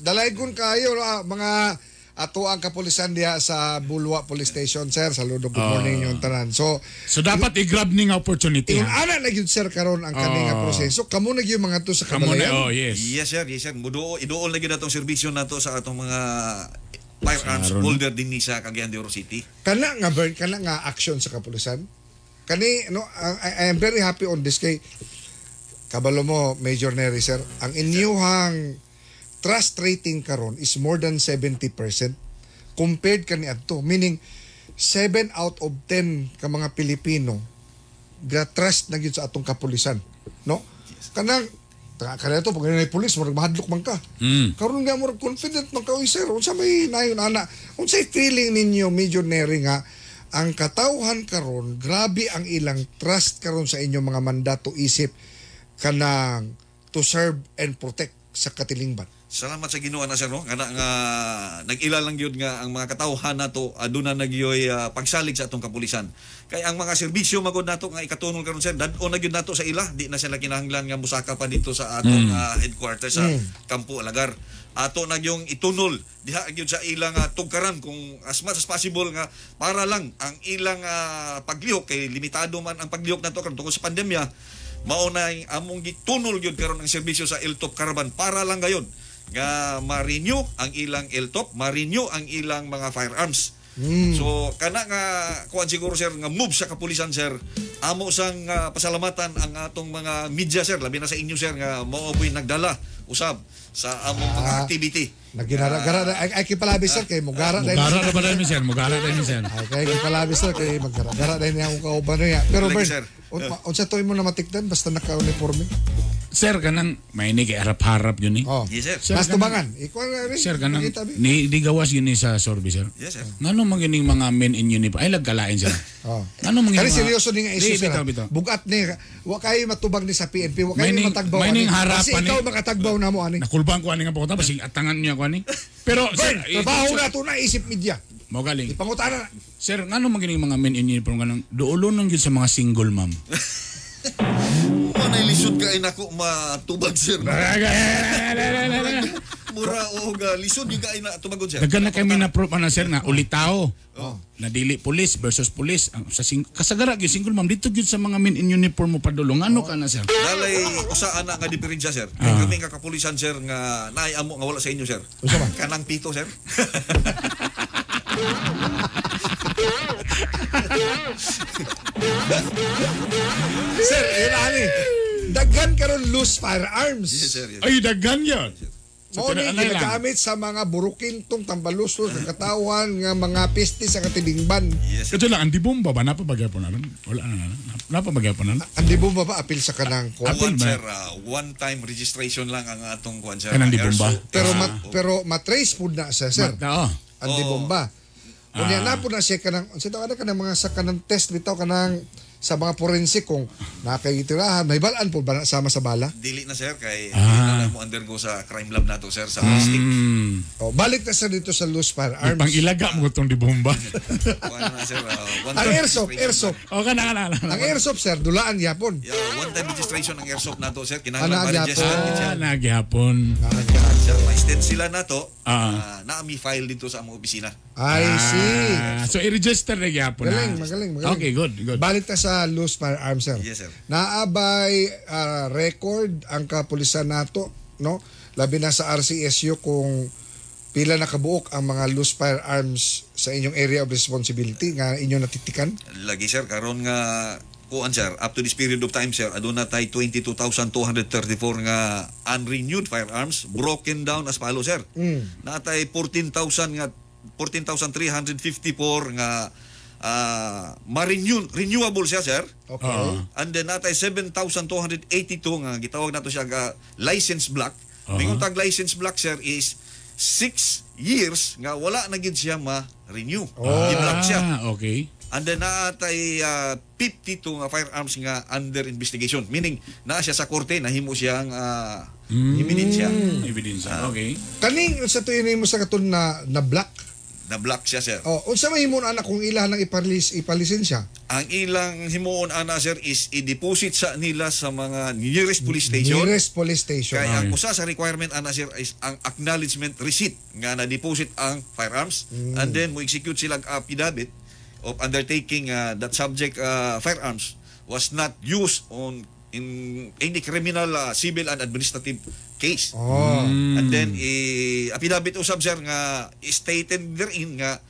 Dalaygon kayo, no, mga ato ang kapulisan diha sa Bulua Police Station, sir. Saludo, good morning yung tanan. So, So dapat i-grab ni nga opportunity. ingon Ha? ana na gyud sir karon ang kani nga proseso. Kamo na gyud mga to sa Kamo na, kabalayan. oh, yes. Yes, sir. Yes, sir. Muduo, iduol na gyud atong serbisyo nato sa atong mga firearms Saro, no? holder din ni sa Cagayan de Oro City. Kana nga Bern, kana nga action sa kapulisan. Kani no, I am very happy on this kay kabalo mo Major Neri sir, ang inyuhang trust rating karon is more than 70% compared kaniadto. Meaning 7 out of 10 ka mga Pilipino ga trust na gyud sa atong kapulisan, no? Kanang kaya to pag may pulis murag mahadlok man ka. Karon nga murag confident man ka, uy sir, unsa may nayon ana? Unsay feeling ninyo Major Neri nga ang katawhan karon grabe ang ilang trust karon sa inyong mga mandato isip kanang to serve and protect sa katilingban. Salamat sa Ginoo na sir no kana nga nag-ila lang gyud nga ang mga katawhan nato aduna na gyoy pagsalig sa atong kapulisan. Kay ang mga serbisyo magod nato nga ikatunol karon sir, dad-on na gyud nato sa ila, di na sila kinahanglan nga musaka pa dito sa atong headquarters sa Kampo Alagar. Ato na gyung itunol diha gyud sa ilang tugkaran kung as much as possible nga para lang ang ilang paglihok kay limitado man ang paglihok nato karon tungod sa pandemya. Mao na among gitunol gyud karon ang serbisyo sa LTOPF Caravan para lang gayon nga ma-renew ang ilang LTOPF, ma-renew ang ilang mga firearms. So kana nga kuan siguro sir nga move sa kapulisan sir. Amo sang pasalamatan ang atong mga media sir, labi na sa inyo sir nga mao po'y nagdala usab sa among mga activity. Naginara-gara na ay kipalabi sir kay mugara na. Mugara na ba dahil sir? Mugara na sir. Ay kay kipalabi sir kay magara-gara na niya akong kauban niya. Pero Lagi, Bern, sir. unsa to imo na matikdan basta naka-uniforme? Sir, kanang may ni kay harap-harap yun eh. Oh. Yes sir. Sir, Mas tubangan. Ikaw na rin. Sir, kanang Nakita, bi? ni di gawas yun eh sa sorbi, sir. Yes sir. Ngano man gining mga men in uniform? Ay lagkalain sir. Oh. Ngano man Kani gining mga- seryoso ni nga issue Di, sir. bitaw, bitaw. Bugat ni wa kayo matubag ni sa PNP, wa kayo May ning- matagbaw may ani. ning harapan Kasi ikaw ni- makatagbaw na mo ani. Nakulbang ko ani nga pagkota basig atangan niya ko ani. Pero sir, Trabaho na to na isip media. Mo galing. Ipangutana na. Sir, ngano man gining mga men in uniform kanang duolon lang gyud sa mga single ma'am. Mo na lisod kay nako matubag sir. Mura og lisod gyud kay na tubagon sir. Daghan na kami na proof ana sir nga ulitaw. Na dili police versus police ang sa kasagara gyud single ma'am dito gyud sa mga men in uniform mo padulong. Ano ka na sir? Dalay usa ana nga diferensya sir. Kay kami nga kapulisan sir nga naay amo nga wala sa inyo sir. Unsa man? Kanang pito sir. Sir, ayun ani. Daghan karon loose firearms. Yes sir. Yes. Ay daghan yun. Mao ni Anay lang. ginagamit sa mga burukin tong tambalusos ng katawan nga mga peste sa katilingban. Yes sir. Ito lang, ang dibomba ba? Napabagyapon na rin? Wala na na. Napabagyapon na rin? Ang di ba ba apil sa kanang ko? Apil One ba? sir, one time registration lang ang atong kuan sir. Kanang di bomba? Airsoft. Pero pero matrace pud na siya sir. Oo. Ang di bomba. Unya na po na siya kanang unsa tawag na kanang mga sa kanang test bitaw kanang sa mga forensic kung nakagitirahan may balaan po ba na sama sa bala? Dili na sir kay dili na mo undergo sa crime lab nato sir sa ballistic. Oh, balik na sir dito sa loose firearms. Pang ilaga mo itong dibomba. Kuan na sir. One Ang time airsoft, registration airsoft. o ka na, ka na, ka na. Ang airsoft sir, dulaan yapon. Yeah, one time registration ang airsoft nato sir. Kinahanglan Ana, ma-register gyapon. gid siya. Nagyapon. Sir, ma-extend sila nato. Naami file dito sa among opisina. I see. So i-register na gyapon. Galing, magaling, magaling. Okay, good, good. Balik ta sa loose firearm, sir. Yes, sir. Naabay record ang kapulisan nato, no? Labi na sa RCSU kung pila na kabuok ang mga loose firearms sa inyong area of responsibility nga inyong natitikan. Lagi sir, karon nga kuan sir, up to this period of time sir, aduna tay 22,234 nga unrenewed firearms broken down as follow sir. Natay 14,000 nga 14,354 nga ma-renew renewable siya sir. Okay. And then natay 7,282 nga gitawag nato siya nga license block. Mingon tag license block sir is 6 years nga wala na gid siya ma-renew. Gi-block siya. Ah, okay. And then naa tay 52 nga firearms nga under investigation. Meaning naa siya sa korte, nahimo siyang ebidensya. Ebidensya. Okay. Kaning sa tuyo nimo sa katon na na black. Na-block siya sir. Oh, unsa may himo ana kung ila nang ipalis ipalisensya? Ang ilang himuon ana sir is i-deposit sa nila sa mga nearest police station. Nearest police station. Kaya ang usa sa requirement ana sir is ang acknowledgement receipt nga na-deposit ang firearms and then mo execute sila og affidavit of undertaking that subject firearms was not used on in any criminal, civil and administrative case. Oh. And then i-affidavit usab sir nga stated therein nga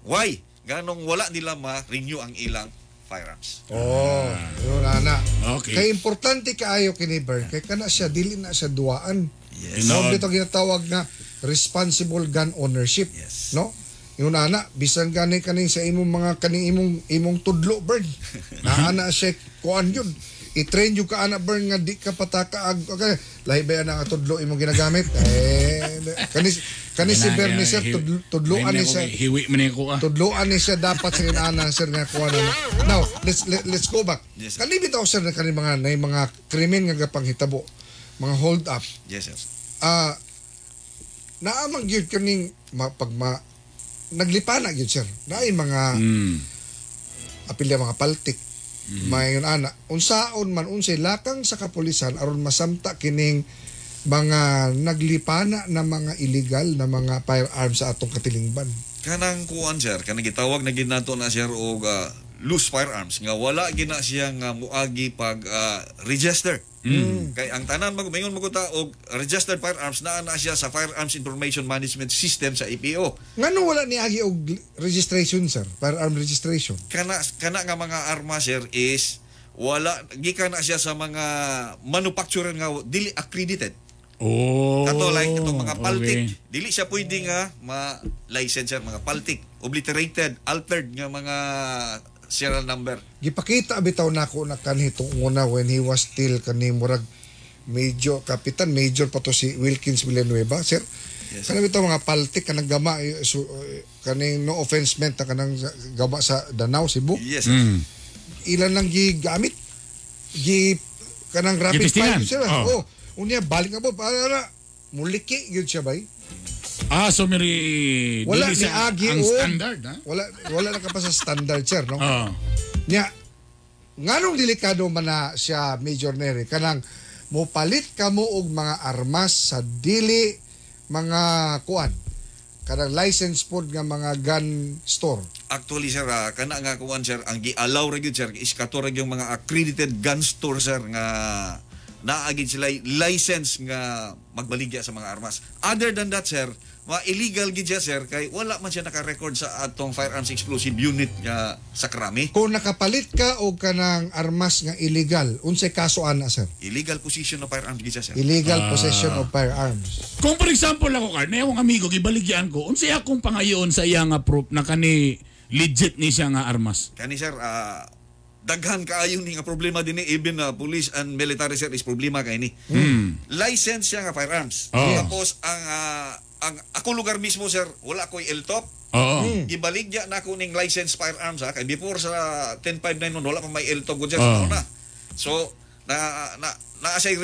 why nganong wala nila ma-renew ang ilang firearms. Oh, yun ana. Okay. Kay importante kaayo kini Bern, kay kana siya dili na siya duaan. Yes. No, dito ginatawag nga responsible gun ownership. Yes. No? Yun ana, bisan gani kaning sa imong mga kaning imong imong tudlo Bern. Naana siya kuan yun. I-train yung ka ana Bern nga di ka pataka ag okay. Lahi ba yan ang tudlo imong ginagamit? Eh kani kani si Bernie sir tudloan ni siya. Hiwi man ko ah. Tudloan ni siya dapat sa inaana sir nga kuan na. Now, let's go back. Yes, sir. Kani bitaw sir na kani mga na mga krimen nga gapanghitabo, mga hold up. Yes sir. Ah, naamang gyud kaning pag ma, naglipana gyud sir. Naay mga apilya mga paltik. Mayon ana, unsaon man unsay lakang sa kapulisan aron masamta kining mga naglipana na mga illegal na mga firearms sa atong katilingban. Kanang kuan sir, kanang gitawag na gid nato na sir og loose firearms nga wala gina siya nga muagi pag register. Kay ang tanan mag maingon magud ta og registered firearms naa na siya sa Firearms Information Management System sa EPO. Ngano wala ni agi og registration sir, firearm registration? Kana kana nga mga arma sir is wala gikan na siya sa mga manufacturer nga dili accredited. Oh. Kato like itong mga paltik. Okay. Dili siya pwede nga ma-license sir, mga paltik, obliterated, altered nga mga serial number. Gipakita bitaw nako na kanhi una when he was still kani murag major kapitan, major pa to si Wilkins Villanueva sir. Yes. Kanang bitaw mga paltik kanang gama so, kaning no offense meant na kanang gama sa Danao, Cebu. Yes. Sir. Ilan lang gigamit gi kanang rapid Gitistingan. fire sila. Oh. Oh. Unya balik na po para muliki gyud siya bay. Ah, so miri Wala dili ni sa agi ang og- standard ha. Wala na ka pa sa standard sir, no? Oh. Nya nganong delikado man na siya Major Nery kanang mopalit kamo og mga armas sa dili mga kuan kanang license pod nga mga gun store. Actually sir, kana nga kuan sir, ang gi-allow ra gyud sir is kato ra gyud mga accredited gun store sir nga naa gid sila license nga magbaligya sa mga armas. Other than that sir, ma illegal gid siya sir kay wala man siya naka-record sa atong firearms explosive unit nga sa Krami. Kung nakapalit ka og kanang armas nga illegal, unsay kaso ana sir? Illegal possession of firearms gid siya sir. Illegal possession of firearms. Kung for example ako kar, na akong amigo gibaligyan ko, unsay akong pangayoon sa iya nga proof na kani legit ni siya nga armas. Kani sir, daghan kaayo ni nga problema dinhi, even na police and military sir is problema kay ni. License siya nga firearms. Oo. Tapos ang ako lugar mismo sir, wala ko'y LTOP. Oo. Gibaligya na ako ning license firearms ha kay before sa 10591 wala pa may LTOP gud sir Oo. sa una. So na na naa siya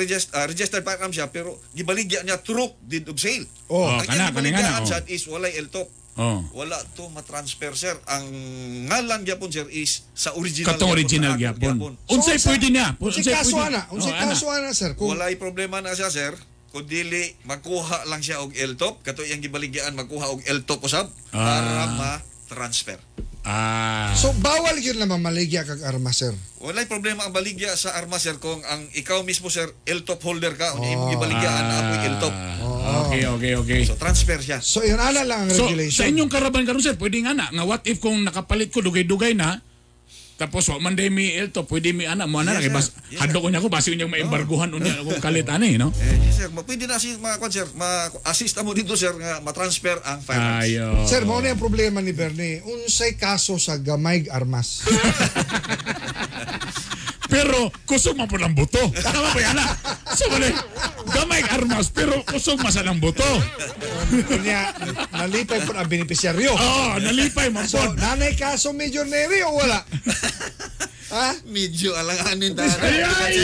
registered firearms siya pero gibaligya niya through deed of sale. Oh. Oh, Ang kana, iyang kani nga na, gibaligyaan oh. sad is walay LTOP. Oh. Wala to matransfer sir. Ang ngalan gyapon sir is sa original. Katong gyapon, original sa ako gyapon. Unsay So, pwede niya? Unsay kaso ana? Unsay Oh, ana. kaso ana sir? Kung Walay problema na siya sir. Kung dili magkuha lang siya og LTOP, kato iyang gibaligyaan magkuha og LTOP usab para ma-transfer. Ah. So bawal yun na mamaligya kag armas sir. Walay problema ang baligya sa armas sir kung ang ikaw mismo sir LTOP holder ka unya imong gibaligyan na apoy LTOP. Okay. So transfer siya. So yun ana lang ang So, regulation. sa inyong karaban karon sir, pwede nga na nga what if kung nakapalit ko dugay-dugay na tapos wa man day mi elto, pwede mi ana mo ana Yes, kay bas sir. Yes, hadlok unya ko basi unyang maembarguhan unya ako kalit ani no. Eh, yes, sir, pwede na si mga kwan sir, ma-assist mo dito sir nga ma-transfer ang firearms. Ayo. Sir, mao na ang problema ni Bernie. Unsay kaso sa gamay armas? Pero kusog man pud ang buto. Tama ba yan? So bali. Gamay armas pero kusog masalang buto. Kunya, nalipay po ang benepisyaryo. Oo, nalipay man So, po. nanay kaso Major Neri o wala? Ha? Medyo alanganin ta. Ay, ay!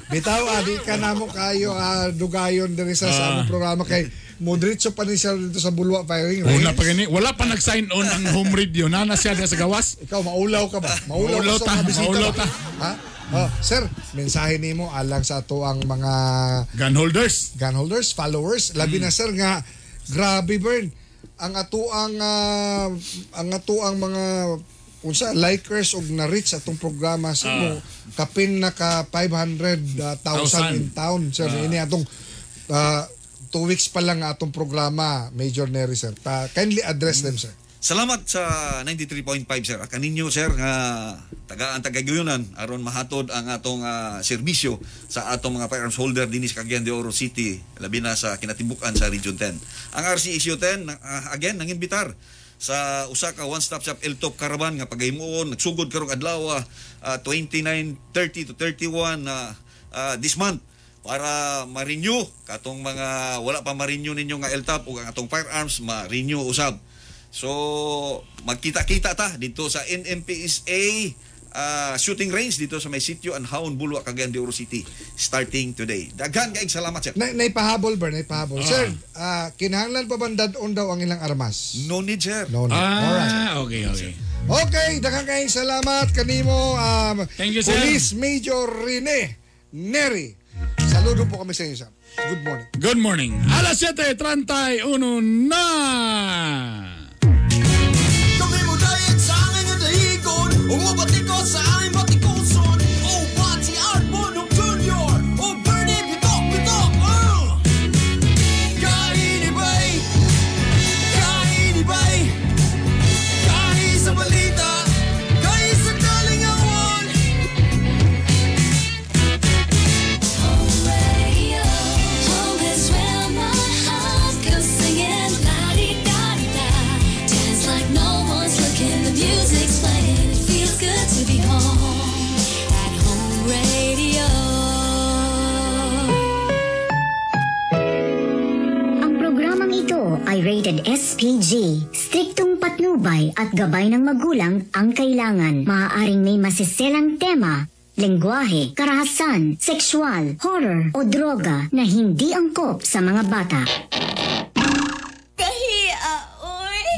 Bitaw, adi ka na mo kayo dugayon diri sa among programa kay Modritso pa ni siya dito sa Bulwa Firing Range. Wala pa gani, wala pa nag-sign on ang home radio. Nana siya diya sa gawas. Ikaw, maulaw ka ba? Maulaw, Maulaw ka sa ta, mga bisita maulaw ba? ta. Ha? Oh, sir, mensahe nimo alang sa ato ang mga gun holders, gun holders, followers. Labi na sir nga grabe burn ang ato ang mga unsa likers og na-reach atong programa sa mo kapin na ka 500,000 in town sir. Ini atong 2 weeks pa lang atong programa, Major Neri sir. Pa, kindly address them sir. Salamat sa 93.5 sir. Kaninyo sir nga tagaan tagaguyunan aron mahatod ang atong serbisyo sa atong mga firearms holder dinhi sa Cagayan de Oro City, labi na sa kinatibukan sa Region 10. Ang RCSU 10 again nangimbitar sa usa ka one-stop shop LTOP Caravan nga pagahimuon nagsugod karong adlaw 29:30 to 31 this month para ma-renew katong mga wala pa ma-renew ninyo nga LTOP ug ang atong firearms ma-renew usab. So magkita-kita ta dito sa NMPSA shooting range dito sa may sitio Anhaon, Bulua, Cagayan de Oro City starting today. Daghan kaayong salamat sir. Naipahabol ba? Naipahabol. Sir, kinahanglan pa ba dad-on daw ang ilang armas? No need sir. No need. Alright. Okay, okay. Okay, daghang kayong salamat kanimo Thank you, sir. Police Major Rene Neri. Saludo po kami sa inyo, sir. Good morning. Good morning. Alas 7:31 na. Kami mo dayag sa angin nga dahigon, umabati ko sa aming batikuson. O Bati Art Bonok Jr. O Bernie Bitok Bitok. Kainibay, kainibay, kahi sa balita, kahi sa kalingawan. Home radio, home is where my heart goes singing la-di-da-di-da. Dance like no one's looking, the music's playing. It feels good to be home at home radio. Ang programang ito ay rated SPG. Striktong patnubay at gabay ng magulang ang kailangan. Maaaring may masiselang tema, lengguwahe, karahasan, sexual, horror o droga na hindi angkop sa mga bata.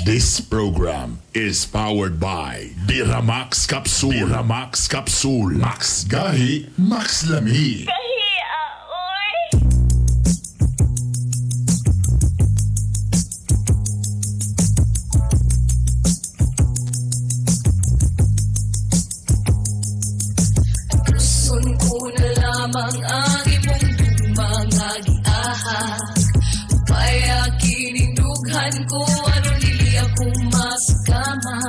This program is powered by Biramax Capsule. Biramax Capsule. Max Gahi, Max Lami. Gusto ko na lamang ang imong mga giaha. Upaya kinindughan ko aron dili ako masakama.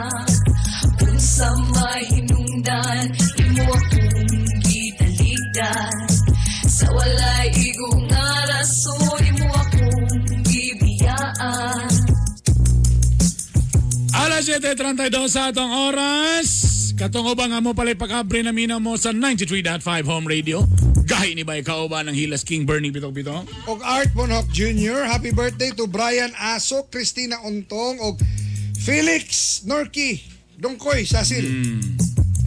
Kung sa mahinungdan, imo akong gitaligdan. Sa walay igong nga rason, imo akong gibiyaan. Alas 7:32 sa atong oras. Katong uban nga mo pala'y pag-abre na minaw mo sa 93.5 Home Radio. Gahi ni ba ikaw ba ng Hilas King Bernie Bitok Bitok? Og Art Bonhoc Jr., happy birthday to Brian Aso, Christina Ontong, og Felix Norki, Dongkoy, Sasil.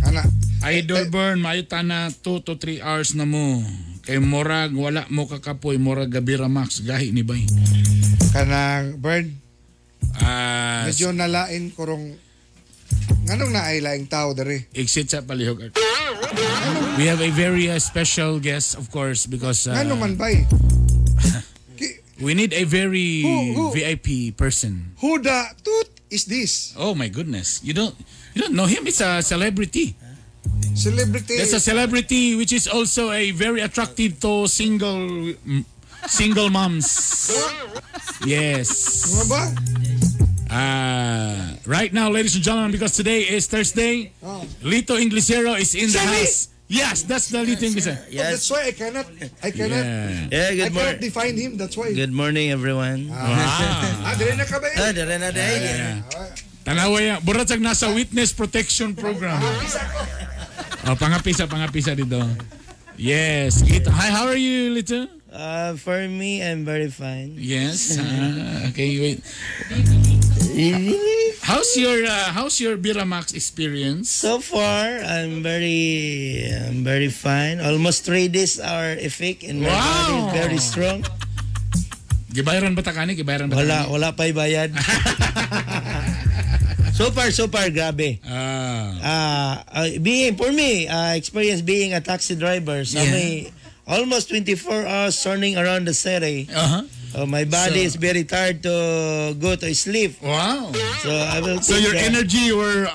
Ana. Idol Burn, maayo ta na 2 to 3 hours na mo. Kay murag wala mo kakapoy, murag gabi ra max. Gahi ni bay. Kanang Burn, medyo nalain korong nganong naay laing tao diri. Exit sa palihog. We have a very special guest, of course, because Ngano man bay? we need a very Who? VIP person. Who the toot is this? Oh my goodness. You don't know him? It's a celebrity. Celebrity. That's a celebrity which is also a very attractive to single moms. Yes. Ano ba? Right now, ladies and gentlemen, because today is Thursday, Lito Inglesero is in the Shelly! house. Yes, that's the Lito Inglesero. Oh, that's why I cannot Yeah. Yeah, I good cannot morning. define him. That's why. Good morning, everyone. Ah. Ah, dire na ka ba? Ah, dire na dahil. Yeah. Tanawa yan. Burat nasa witness protection program. Oh, pangapisa dito. Yes. Lito. Hi, how are you, Lito? For me, I'm very fine. Yes. Okay, wait. How's your Biramax experience? So far, I'm very fine. Almost 3 days are effect and my body is very strong. Gibayaran ba ta kani? Gibayaran ba? Wala, wala pa'y bayad. So far, grabe. Being for me, experience being a taxi driver. So may almost 24 hours turning around the city. My body is very tired to go to sleep. Wow. So I will. So your energy were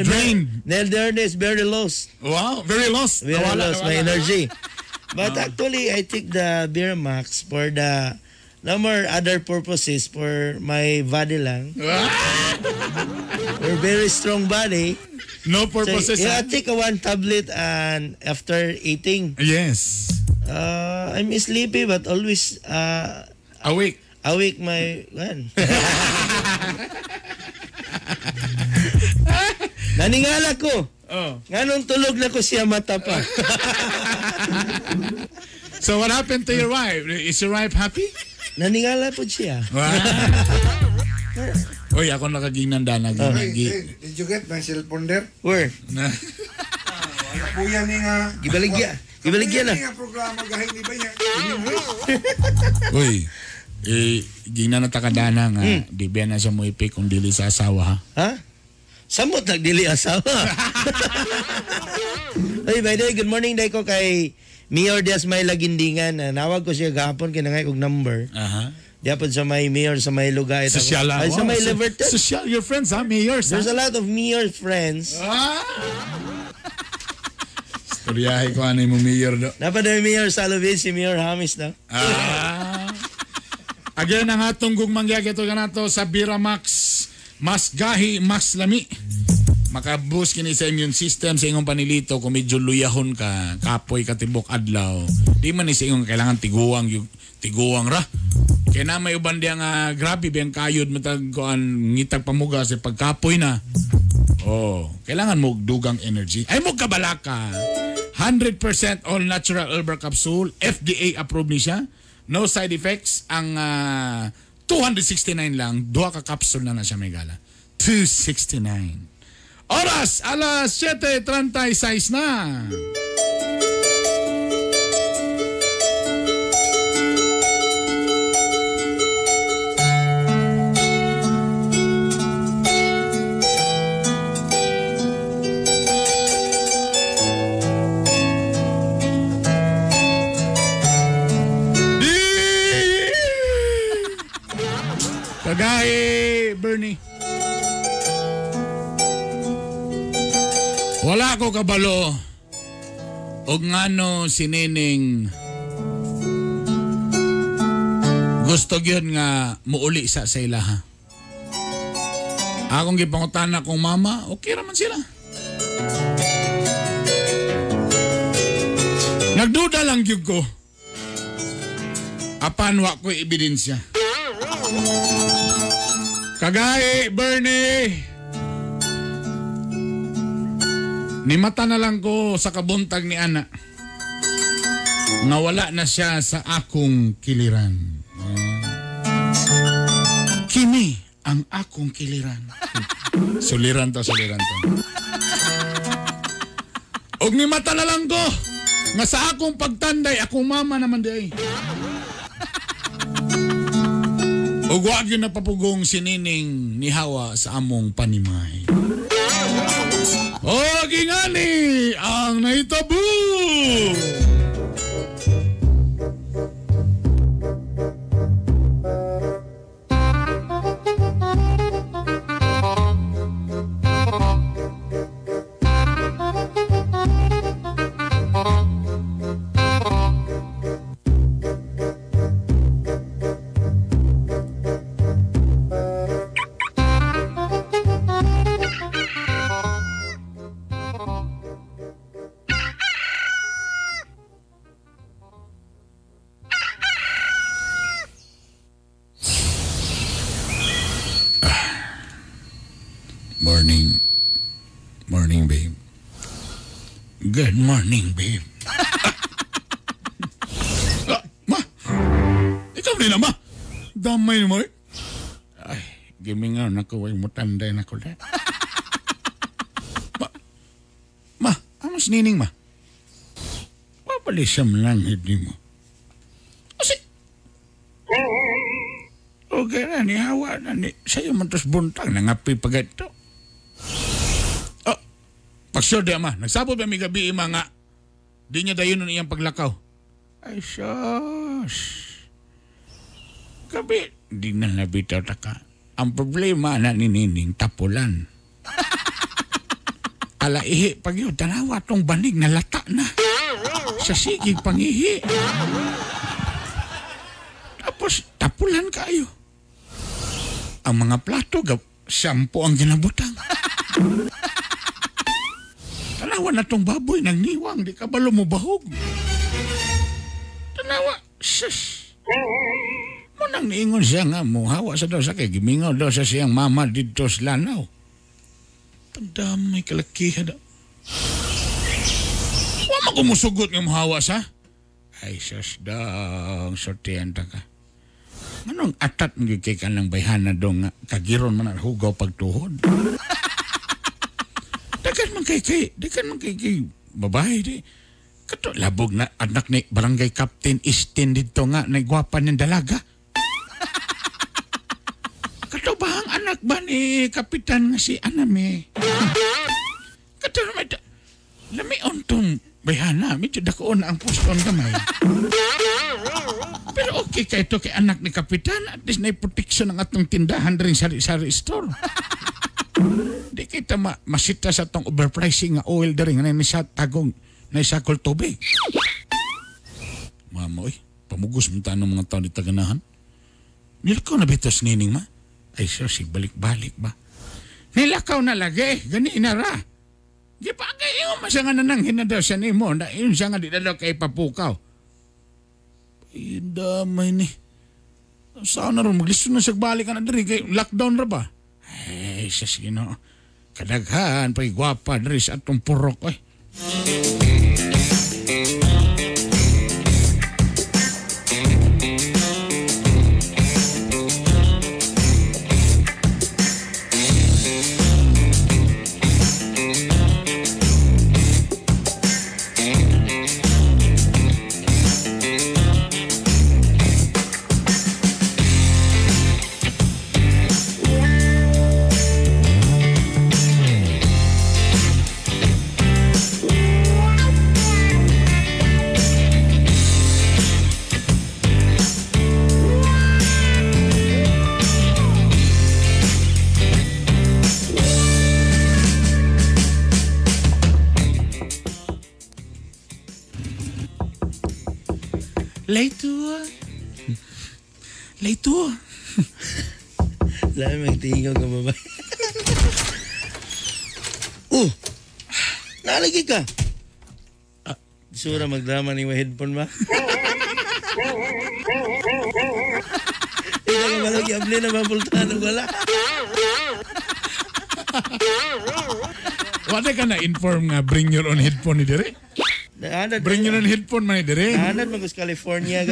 drained. The energy is very lost. Wow, very lost. Very Nawala, lost my nawala. energy. But actually, I take the Biramax for the no more other purposes for my body lang. We're very strong body. No purposes. So, yeah, I take a one tablet and after eating. Yes. I'm sleepy but always awake. Awake my one. Naningala ko. Oh. Nganong tulog na ko siya mata pa. So what happened to your wife? Is your wife happy? Naningala po siya. Wow. Oy, ako nakagingnan dana. Hey, hey, did you get my cellphone there? Where? Kapuya ni nga. Gibaligya. Gibaligya na. Kapuya ni nga programa gahin ni ba niya? Uy, eh, gingnan na takadana nga. Di ba na siya mo ipik kung dili sa asawa ha? Ha? Samot nagdili asawa. Oy, by the way, good morning day ko kay Mayor Diaz may Lagindingan. Nawag ko siya gahapon kinangay og number. Aha. Diapon sa may mayor sa may lugar. Social Ay, sa wow. may Liverton. Social, your friends ha, mayors There's ha? a lot of mayor friends. Ah! Storyahe ko ano yung mayor do. Dapat na mayor sa Alubin, si Mayor Hamis na. Ah. Again, ang atong gugmangyag ito kanato sa Biramax. Mas gahi, mas lami. Makaboost kini sa immune system sa ingong panilito kung medyo luyahon ka, kapoy ka tibok adlaw. Di man ni sa ingong kailangan tiguang tiguang ra. Kaya na may uban diya nga grabe biyang kayod matag kuan ngitag pamuga sa pagkapoy na. Oh, kailangan mo og dugang energy. Ay mo kabalaka. 100% all natural herbal capsule, FDA approved ni siya. No side effects. Ang 269 lang, duha ka capsule na na siya may gala. 269. Oras, alas 7:36 na. Kagay, Bernie. Wala ko kabalo. Og ngano si Nining gusto gyud nga muuli sa ilaha. Akong gipangutana kong mama, okay ra man sila. Nagduda lang gyud ko. Apan wa ko'y ebidensya. Kagay, Bernie! Nimata na lang ko sa kabuntag ni Ana. Nga wala na siya sa akong kiliran. Kini ang akong kiliran. Suliran to, suliran to. Og nimata na lang ko nga sa akong pagtanday, akong mama naman di ay. Ug wa gyud napapugong si Nining ni Hawa sa among panimay. O gingani ang nahitabo. Morning. Morning, babe. Good morning, babe. Saan nila ma? Damay mo eh. Ay, gimingaw na ko, ay mutanday na ko. Ma, amos nining ma? Wapali siya malanghid ni mo. Kasi, okay na, nihawa na ni, sa'yo man tos buntang, nangapi pa ganito. Oh, pagsure di ama, nagsabot ba may gabi ima nga, di niya dayon nun iyang paglakaw. Ay, sus. Gabi, di na nabitaw ta ka. Ang problema na ni Nining, tapulan. Alaihi, pag yun, tanawa tong banig na lata na. Sa sigig pangihi. Tapos, tapulan kayo. Ang mga plato, shampoo ang ginabutang. Tanawa na tong baboy, nagniwang, di ka ba lumubahog? Tanawa, sus. Munang niingon siya nga, muhawa sa daw sa kay, gimingaw daw sa siyang mama dito sa Lanao. Tandamay kalakihan daw. Wa man kumusugot nga muhawa sa? Ay, sus dong, sortihan ta ka. Anong atat mo kay ka ng bayhana dong nga, kagiron man ang hugaw pagtuhod. Dagan man kay, babae di. Kato, labog na anak ni barangay captain Istin dito nga, naigwapa niyang dalaga. Kato ba ang anak ba ni kapitan nga si Aname? Kato naman, lamion tong bayhana, medyo dakoon na ang puston kamay. Pero okay ka ito kay anak ni kapitan, at least naiproteksyon ang atong tindahan rin sari-sari store. Di kita masita sa atong overpricing nga oil diri nga sa tagong naisakol tubig. Mama, oy, pamugos mo tanong mga tao di taganahan. Nilakaw na bitos nining ma? Ay, sir, balik-balik ba? Nilakaw na lagi, gani na ra. Di pa kayo masya nga nananghin na daw siya ni mo, na yun siya nga di na daw kay papukaw. Ay, damay ni. Saan na ron, maglisto na siya balik ka na diri, kay lockdown ra ba? Ay, siya sige no. Kadaghan, pagigwapa diri sa atong purok, ay. Layto. Lami magtingog ka babae. Oh! Nalagi ka! Sura magdrama ni mo headphone ba? Ila ka malagi, abli na mapultahan o wala. Wala ka na inform nga bring your own headphone ni dire? Bring your own headphone man ni dire? Naanad mag California.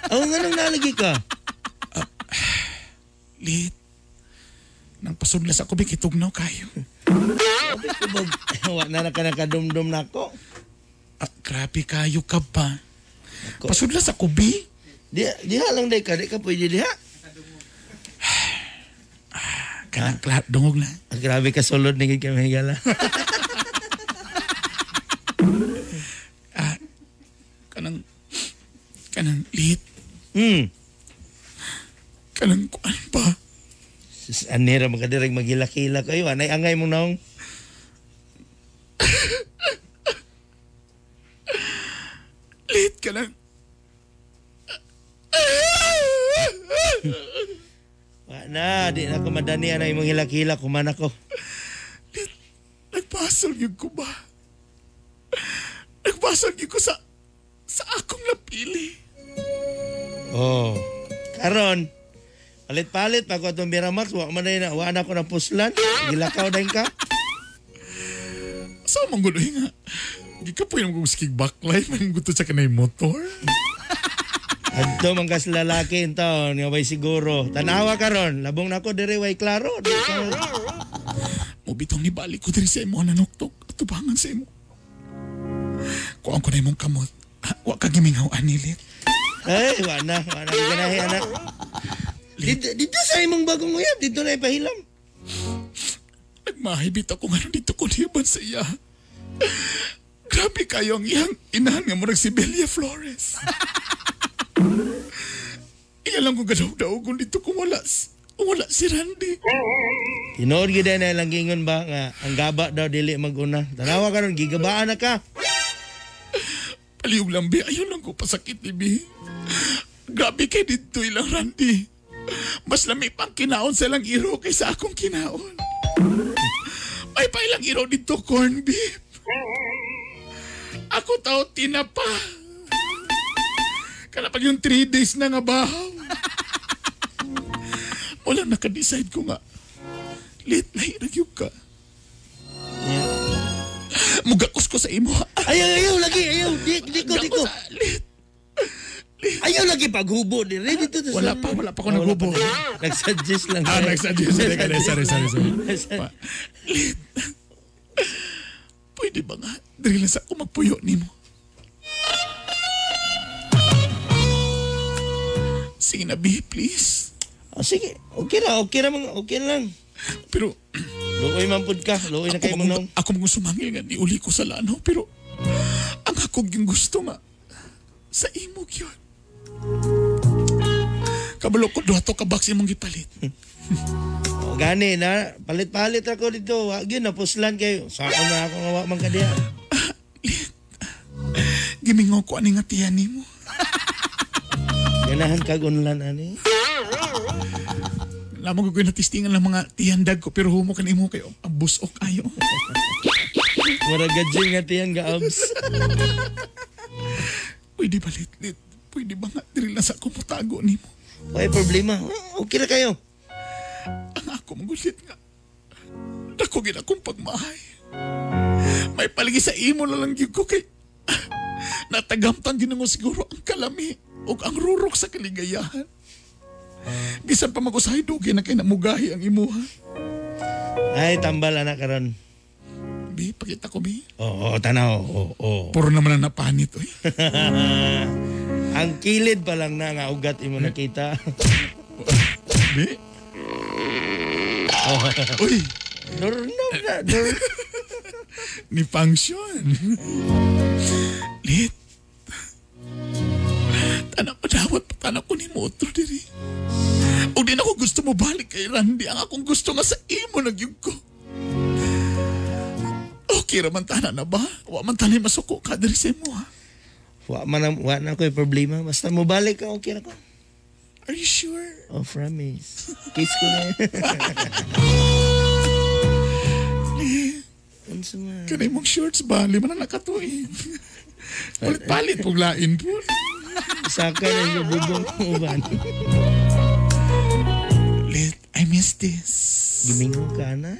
Ako nga nung nalagi ka? Lit. Nang pasudlas ako, bikitugnaw kayo. Wala na ka nakadumdum na ako. Grabe kayo ka ba? Pasudlas ako, bi? Diha lang day ka. Di ka pwede diha. Kanang dungog na. Grabe ka sulod ni kami higala. Kanang lit. Kanang kuan pa. Sus, anira makadireg magilakila kayo. Anay angay mo naong. Lit ka lang. Wa na, di na ako madani anay mong hilakila kuman ako. Lit, nagpasal yun ko ba? Nagpasal yun ko sa akong napili. Oh. Karon, palit-palit pa ko atong Miramax, wa man na wa na ko na puslan. Gilakaw din ka. Sa man gud nga. Gikapoy man kog skig backlight man gusto sa kanay motor. Adto man kas lalaki in taon nga way siguro. Tanawa karon, labong nako diri way klaro. Di ka- Mubitong nibalik ko diri sa imo nanuktok at tubangan sa imo. Kuang ko na imong kamot. Wa ka gimingaw anilit. Ay, wa na ganahi anak. Dito sa imong bagong uyab, dito na ipahilam. Nagmahibit ako nga dito ko liban sa iya. Grabe kayo ang iyang inahan nga murag si Belia Flores. Iya lang ko gadaw-daw kung dito kung wala, wala si Randy. Tinuod gyud na lang giingon ba nga ang gaba daw dili maguna. Tanawa karon gigabaan na ka. Palihog lang, be. Ayaw lang ko pasakit, ni be. Grabe kay dito ilang Randy. Mas lami pang kinaon sa ilang iro kaysa akong kinaon. May pa ilang iro dito, corn beef. Ako tao tinapa. Kana pag yung 3 days na nga bahaw. Wala naka-decide ko nga. Late na hirag ka. Yeah. Mugakos ko sa imo. Ayaw, ayaw lagi, ayaw. Di ko. Ayaw lagi paghubo diri dito. Wala pa ko naghubo. Nagsuggest lang. Ah, nagsuggest. Sorry. Late. Pwede ba nga? Diri lang sa ako magpuyo nimo. Sige na, B, please. Oh, sige. Okay ra, okay ra mga okay lang. Pero luoy man pud ka, luoy na kay mong naong. Ako mong sumangil nga niuli ko sa lanaw, pero ang ako yung gusto nga sa imo gyud. Kabalo ko duha to ka box imong gipalit. O, gani na, palit-palit ako dito. Wa gyud napuslan kayo. Sa ako na ako nga wa man ka diha. Gimingaw ko ani nga tiyan nimo. Ganahan kag unlan ani. Lamang ko natistingan lang mga tiyandag ko pero humo kan imo kayo ang busok ayo. Mura gajing nga tiyan ga abs. Pwede ba lit? Pwede ba nga diri lang sa ako motago nimo? Way problema. Okay ra kayo. Ang ako magulit nga. Dako gid akong pagmahay. May palagi sa imo na lang gyud ko kay natagamtan gyud mo siguro ang kalami ug ang rurok sa kaligayahan. Bisan pa mag-usahay dugay na kay namugahi ang imuha. Ay tambal anak karon. Bi, pakita ko bi. Oo, tanaw. Oo. Puro naman ang napanit oy. Ang kilid pa lang na nga ugat imo nakita. Bi? Uy. Durnog na, dur. Ni function. Lit. Tanak ko dawat pa tanak ko ni motor diri. O di na ko gusto mo balik kay Randy. Ang akong gusto nga sa imo nagyug ko. Okay ra man tanan na ba? Wa man tanay masuko ka diri sa imo ha. Wa man wa na ko'y problema. Basta mo balik ka, okay ra ko. Are you sure? Oh, promise. Kiss ko na. Unsa man? Kanay mong shorts ba? Lima na nakatuin. Palit-palit pug lain po. Saka na yung bubong uban. Lit, I miss this. Gimingo ka na?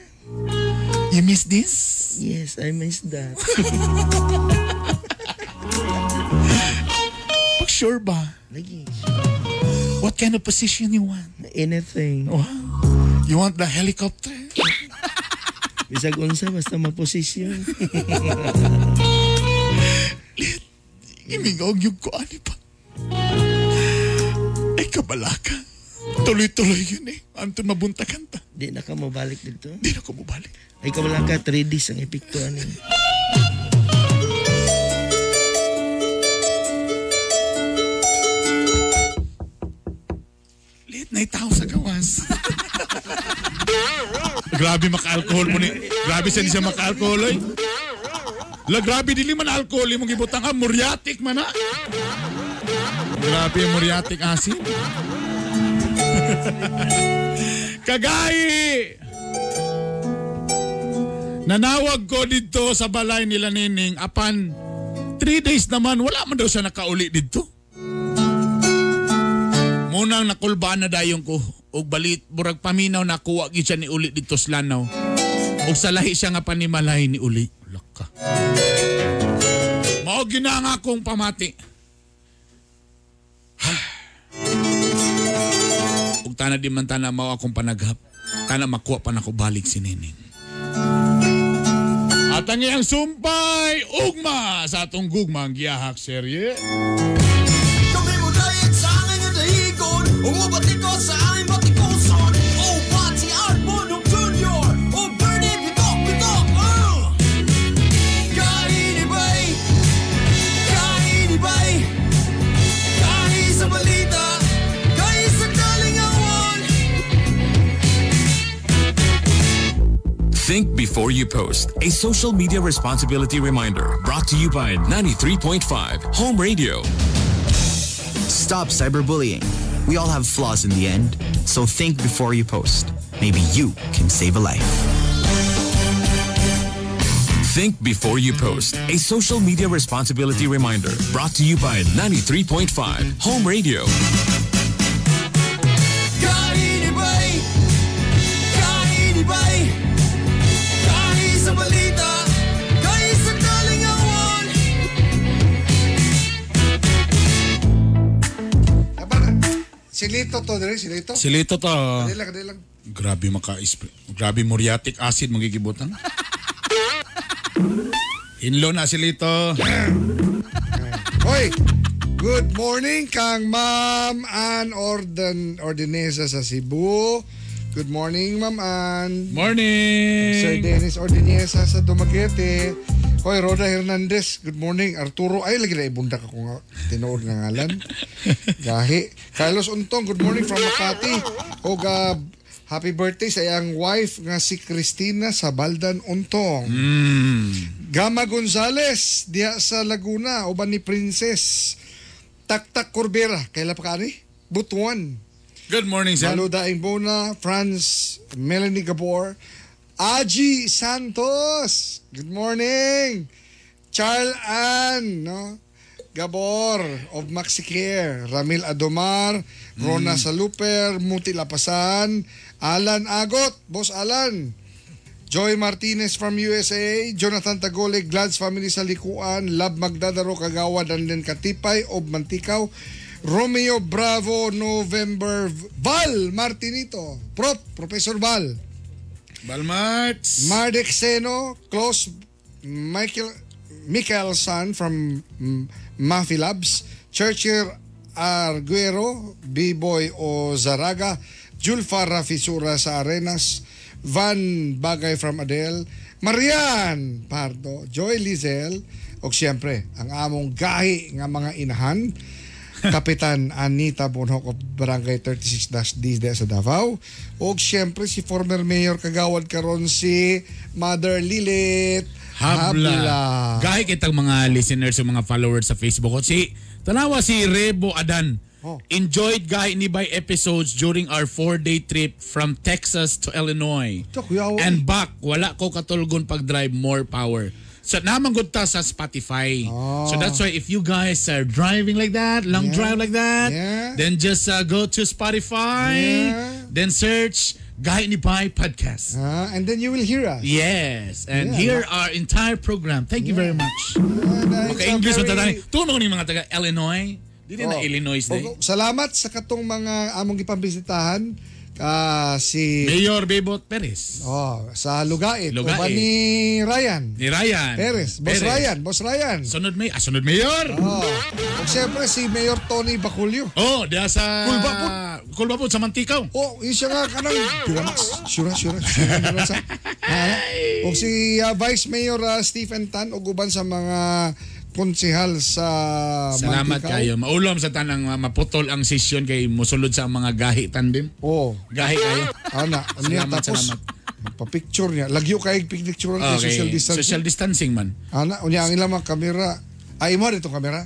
You miss this? Yes, I miss that. Pag sure ba? Lagi. What kind of position you want? Anything. Wow. You want the helicopter? Bisag unsa basta maposisyon. Lit, imingaw gyud ko ani pa. Ay kabalaka. Tuloy-tuloy yun eh. Anton mabuntakan ta. Di na ka mobalik dito? Di na ko mobalik. Ay kabalaka 3 days ang epekto ani. Lit na itaw sa gawas. Grabe maka-alcohol mo ni. Grabe siya di siya maka-alcohol oy. La grabe dili man alcohol imong gibutang ha, muriatic man ha. Grabe yung muriatic acid. Kagayi! Nanawag ko dito sa balay nila Nining apan 3 days naman wala man daw siya nakauli dito. Munang nakulbaan na dayon ko og balit burag paminaw nakuha gid siya ni uli dito sa Lanao. Og sa lahi siya nga panimalay ni uli. Laka. Mao gyud na ang akong pamati. Ug tana di man tana mao akong panaghap. Tana makuha pa nako balik si Neneng. At ang iyang sumpay, ugma sa atong gugma ang giyahak serye. Kami mo dayat sa angin nga dahigon, umubati ko sa aming batikuson. Oh, Pati Art Bonok Jr. Oh, Bernie Bitok Bitok. Kainibay, kainibay, kahi sa balita, kahi sa kalingawan. Think before you post. A social media responsibility reminder brought to you by 93.5 Home Radio. Stop cyberbullying. We all have flaws in the end, so think before you post. Maybe you can save a life. Think before you post. A social media responsibility reminder brought to you by 93.5 Home Radio. Kainibay, kainibay, kahi sa balita, kahi sa kalingawan. Silito to, dire, silito. Silito to. Kadila, kadila. Grabe maka grabe muriatic acid magigibutang. Hinlo na silito. Hoy, good morning kang Ma'am Ann Ordinesa sa Cebu. Good morning, Ma'am Ann. Morning. Sir Dennis Ordinesa sa Dumaguete. Hoy, Roda Hernandez. Good morning. Arturo. Ay, lagi na ibundak ako nga. Tinuod nga ngalan. Gahi. Carlos Untong. Good morning from Makati. Og happy birthday sa iyang wife nga si Christina Sabaldan Untong. Gama Gonzales diha sa Laguna uban ni Princess Taktak Corbera kaila pa kaani Butuan. Good morning, sir. Maluda Bona, Franz, Melanie Gabor, Aji Santos. Good morning. Charles Ann, no? Gabor of Maxicare, Ramil Adomar, Rona Saluper, Muti Lapasan, Alan Agot, Boss Alan, Joy Martinez from USA, Jonathan Tagole, Glads Family sa Likuan, Lab Magdadaro, Kagawa, Danden Katipay, Ob Mantikaw, Romeo Bravo, November, Val Martinito, Prop, Professor Val. Balmarts. Mardek Seno, Klaus Michael Michelson from Mafi Labs, Churchill Arguero, B-Boy Ozaraga, Julfa Rafisura sa Arenas, Van Bagay from Adel, Marian Pardo, Joy Lizel, o siyempre, ang among gahi nga mga inahan, Kapitan Anita Bonhoc of Barangay 36-D sa Davao. O siyempre si former Mayor Kagawad karon si Mother Lilith Habla. Gahi kitang mga listeners o mga followers sa Facebook. Si tanawa si Rebo Adan. Oh. Enjoyed Gahi ni Bay episodes during our 4-day trip from Texas to Illinois. And back, wala ko katulgon pag-drive, more power. So namanggod ta sa Spotify. Oh. So that's why if you guys are driving like that, long drive like that, then just go to Spotify, then search Gahi ni Bay Podcast. And then you will hear us. Yes, and Yeah. here our entire program. Thank you very much. Maka-English very... man tatani. Tuno ni mga taga Illinois. Dili na Oh. Illinois day. Og, salamat sa katong mga among gipambisitahan si Mayor Bebot Perez. Oh, sa Lugait. Lugait. Uban ni Ryan. Ni Ryan. Perez. Boss Perez. Ryan, Boss Ryan. Sunod may, sunod mayor. Oh. Og siyempre si Mayor Tony Baculio. Oh, diya sa Kulba po. Kulba po sa Mantikaw. Oh, yun siya nga kanang Duramax. Sure, sure, sure. sa. Og si Vice Mayor Stephen Tan og uban sa mga konsehal sa Salamat Mantikaw. kayo. Maulom sa tanang maputol ang session kay mosulod sa mga gahi tandem. Oh. Gahi kayo. Ana, niya, Salamat, tapos salamat. magpa-picture niya. Lagyo kay picture kay Okay. social distancing. Social distancing man. Ana, unya ang ilang mga kamera. Ay mo dito kamera.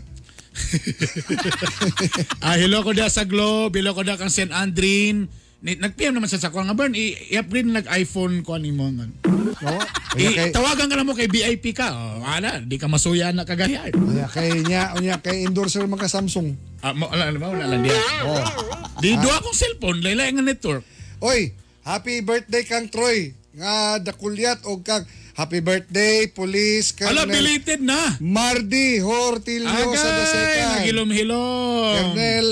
Hello ko da sa Globe, hello ko da kang St. Andrin. Nag-PM naman sa ko nga Bern, i-upgrade na nag-iPhone ko ani mo nga. No? I, tawagan ka na mo kay VIP ka. Oh, ana, di ka masuya na kagahian. Unya kay niya, unya kay endorser man ka Samsung. Ah, mo ala ba wala lang diya. Oh. Di duha akong cellphone, laylay nga network. Oy, happy birthday kang Troy nga dakulyat og kang Happy birthday, Police Ala, Colonel belated na. Mardy Hortillosa the Agay, second. nagilom-hilom. Colonel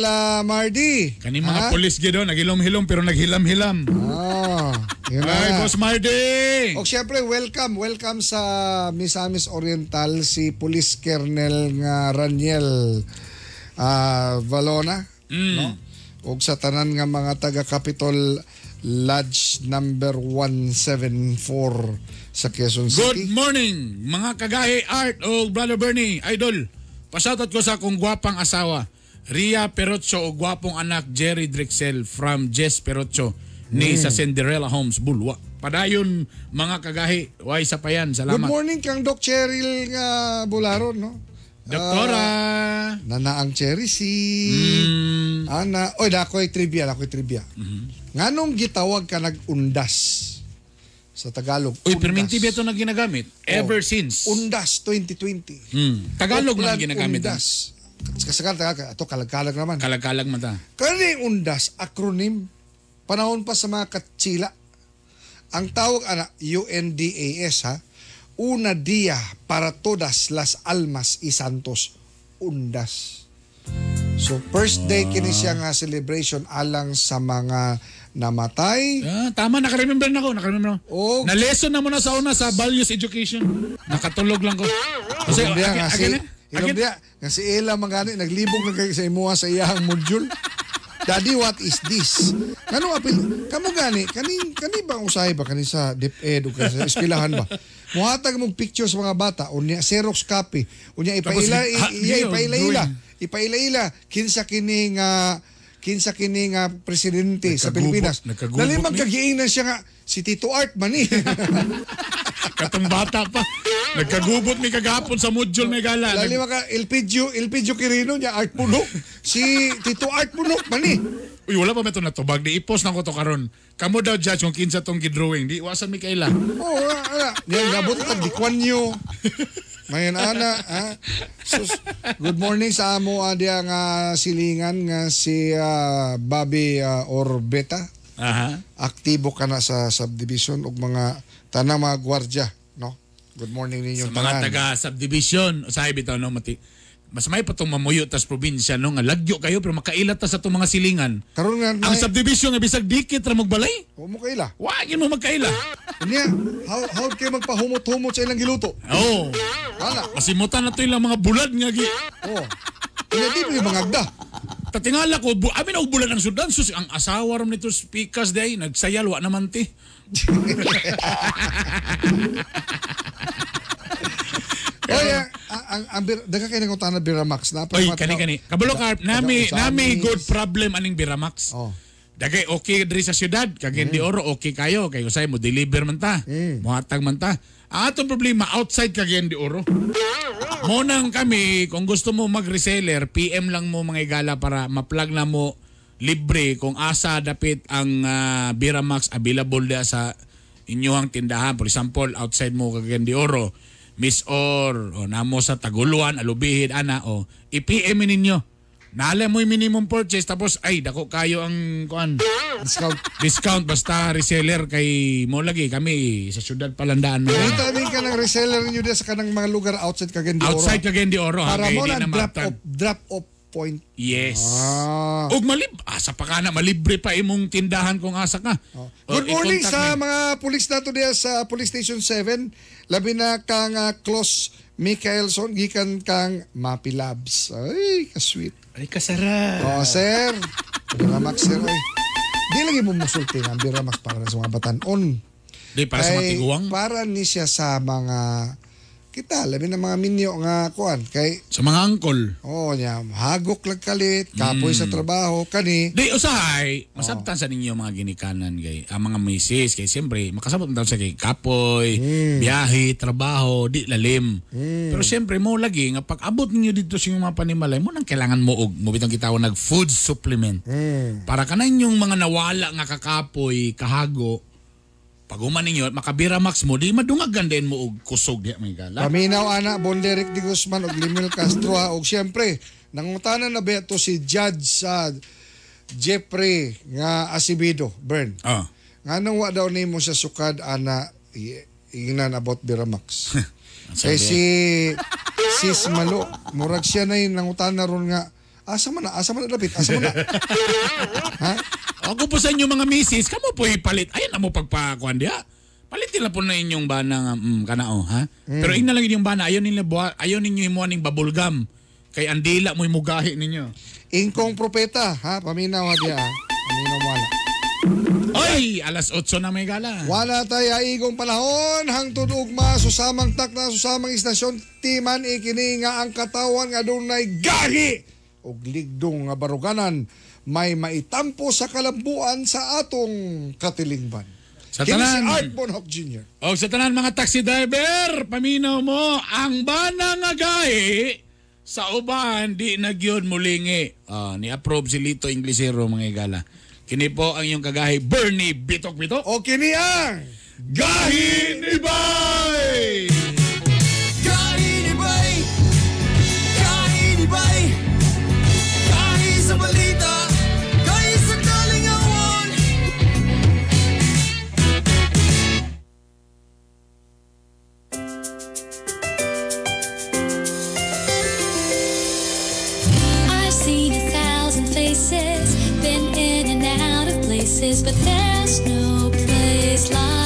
Mardy. Kani mga Ha? pulis gyud oh, nagilom-hilom pero naghilam-hilam. Ah, yun na. Ay, Boss Mardy. O siyempre, welcome, welcome sa Misamis Oriental si Police Colonel nga Raniel Valona, no? Ug sa tanan nga mga taga Capitol Lodge number 174 sa Quezon Good City. morning, mga kagahi Art o Brother Bernie, idol. Pasoutout ko sa akong gwapang asawa, Ria Perocho o gwapong anak Jerry Drixel from Jess Perocho ni sa Cinderella Homes, Bulwa. Padayon mga kagahi, way sa payan, Good salamat. morning kang Doc Cheryl nga Bularon, no? Doktora. Nanaang Cherry C. Ana, oy dakoy trivia, dakoy trivia. Nganong gitawag ka nag-undas sa Tagalog? Uy, perminti ba ito na ginagamit? Ever since. Undas 2020. Tagalog man Oplan ginagamit. Undas. Kasakal, Tagalog, ato kalag-kalag naman. Kalag-kalag man ta. Kani undas, acronym, panahon pa sa mga katsila. Ang tawag ana, UNDAS ha, Una dia para todas las almas y santos, undas. So first day kini siya nga celebration alang sa mga namatay. Ah, tama, nakaremember na ko, nakaremember na ko. O Na-lesson na mo na sa una sa values education. Nakatulog lang ko. Kasi, Ilong diya nga si again, Ilong again. diya nga si Ella mangani naglibog na kay sa imuha sa iyang module. Daddy, what is this? Ngano apil kamo gani kani kani ba usahay ba kani sa DepEd o kani sa eskwelahan ba? Muhatag mong picture sa mga bata unya Xerox copy unya ipaila Tapos, ha, iya yun, ipaila-ila drawing. ipaila-ila kinsa kini nga presidente sa Nagkagubot, Pilipinas. nagkagubot Dali man ni. kagiingnan siya nga si Tito Art man ni. Katong bata pa. Nagkagubot mi kagahapon sa module may gala. Lali maka Elpidio, Elpidio Quirino niya Art Punok. Si Tito Art Punok man ni. Uy, wala pa may ito natubag. Di ipos na ko to karon. Kamo daw judge kung kinsa tong gidrawing. Di wasan mi kaila. Oo, ala. Yan gabot tag di Kwan Yu. Mayan ana, ha? Sus, good morning sa amo diya nga silingan nga si Bobby Orbeta. Aha. Aktibo ka na sa subdivision ug mga tanang mga gwardiya, no? Good morning ninyong Sa mga tanan. taga subdivision, usahay bitaw no mati. Mas may patong mamuyo tas probinsya no nga lagyo kayo pero makaila ta sa itong mga silingan. Karon nga Ang subdivision nga bisag dikit ra magbalay. Wa mo kaila. Wa gyud mo magkaila. Unya, how kayo magpahumot-humot sa ilang giluto? Oo. Wala. Masimutan na to ilang mga bulad nga gi. Oo. Unya di mo mangagda. Tatingala ko, amin og bulad ang sudan sus ang asawa ram nito pikas day nagsayal wa naman ti. Oy, ang daga kay nangutana Biramax na. Oy, kani kani. Kabalo ka nami nami good problem aning Biramax. Oh. Dagay okay diri sa syudad, kag di Oro okay kayo kay usay mo deliver man ta. Mohatag man ta. Ang atong problema outside Cagayan de Oro. Mo nang kami kung gusto mo mag-reseller, PM lang mo mga igala para ma-plug na mo libre kung asa dapit ang Biramax available dia sa inyong tindahan. For example, outside mo Cagayan de Oro, Miss Or, o namo sa Taguluan, Alubihid, ana, o i-PM ninyo. Naala mo yung minimum purchase tapos ay dako kayo ang kuan Discount. discount basta reseller kay mo lagi kami sa syudad palandaan mo. Dito amin ka ng reseller ninyo diya sa kanang mga lugar outside Cagayan de Oro. Outside Cagayan de Oro ha Para kay mo di na na drop matag. off drop off point. Yes. Ah. Og malib asa pa ka na malibre pa imong tindahan kung asa ka. Oh. O, Good morning i-contact sa me. mga pulis nato diya sa Police Station 7. Labi na kang Klaus Michaelson gikan kang Mapi Labs. Ay, ka-sweet. Ay, kasarap. Oh, sir. Biramax, sir. Ay. Di lagi mo musulti ang Biramax para sa mga batanon. Di para sa mga Kay tiguang. Para ni siya sa mga kita, labi na mga minyo nga kuan kay Sa mga angkol. oh nya hagok lang kalit, kapoy sa trabaho kani. Di usahay, masabtan sa ninyo mga ginikanan kay ang mga misis kay siyempre makasabot man sa kay kapoy, biyahe, trabaho, di lalim. Pero siyempre mo lagi nga pag abot ninyo dito sa inyong mga panimalay mo nang kailangan mo og mo bitong gitawag nag food supplement. Para kanan yung mga nawala nga kakapoy, kahago, pag human ninyo, makabira max mo, di madungagan din mo og kusog di may gala. Paminaw ana Bonderek de Guzman og Limil Castro ha. Og siyempre nangutana na ba to si Judge sa Jeffrey nga Acevedo Bern. Ah. Nganong wa daw nimo sa sukad ana ingnan about Biramax. Kay si Sis Malo, murag siya na yung nangutana ron nga, asa man na dapit, asa man na. Ha? Ako po sa inyo mga misis, kamo po ipalit. Ayan na mo pagpakuan diha. Palitin lang po na inyong bana nga kanao, ha? Pero ingna lang inyong bana, ayaw ninyo ayaw ninyo himuan ning bubble gum. Kay andila mo imugahi ninyo. Ingkong propeta, ha? Paminaw ha diya. Paminaw wala. Oy, alas 8 na may gala. Wala tayo igong panahon hangtod ugma susamang takna susamang istasyon timan ikini nga ang katawan nga dunay gahi og ligdong nga baruganan may maitampo sa kalambuan sa atong katilingban. Sa Kini si tanan. Art Bonhoc Jr. O sa tanan mga taxi driver, paminaw mo ang bana nga gahi sa uban di na gyud mulingi. Ah, ni-approve si Lito Inglesero mga igala. Kini po ang iyong kagahi Bernie Bitok Bitok. O kini ang Gahi ni Bay! Gahi ni Bay! Gahi ni Bay! Gahi sa balita! Gahi sa kalingawan! I've seen 1,000 faces, been in and out of places, but there's no place like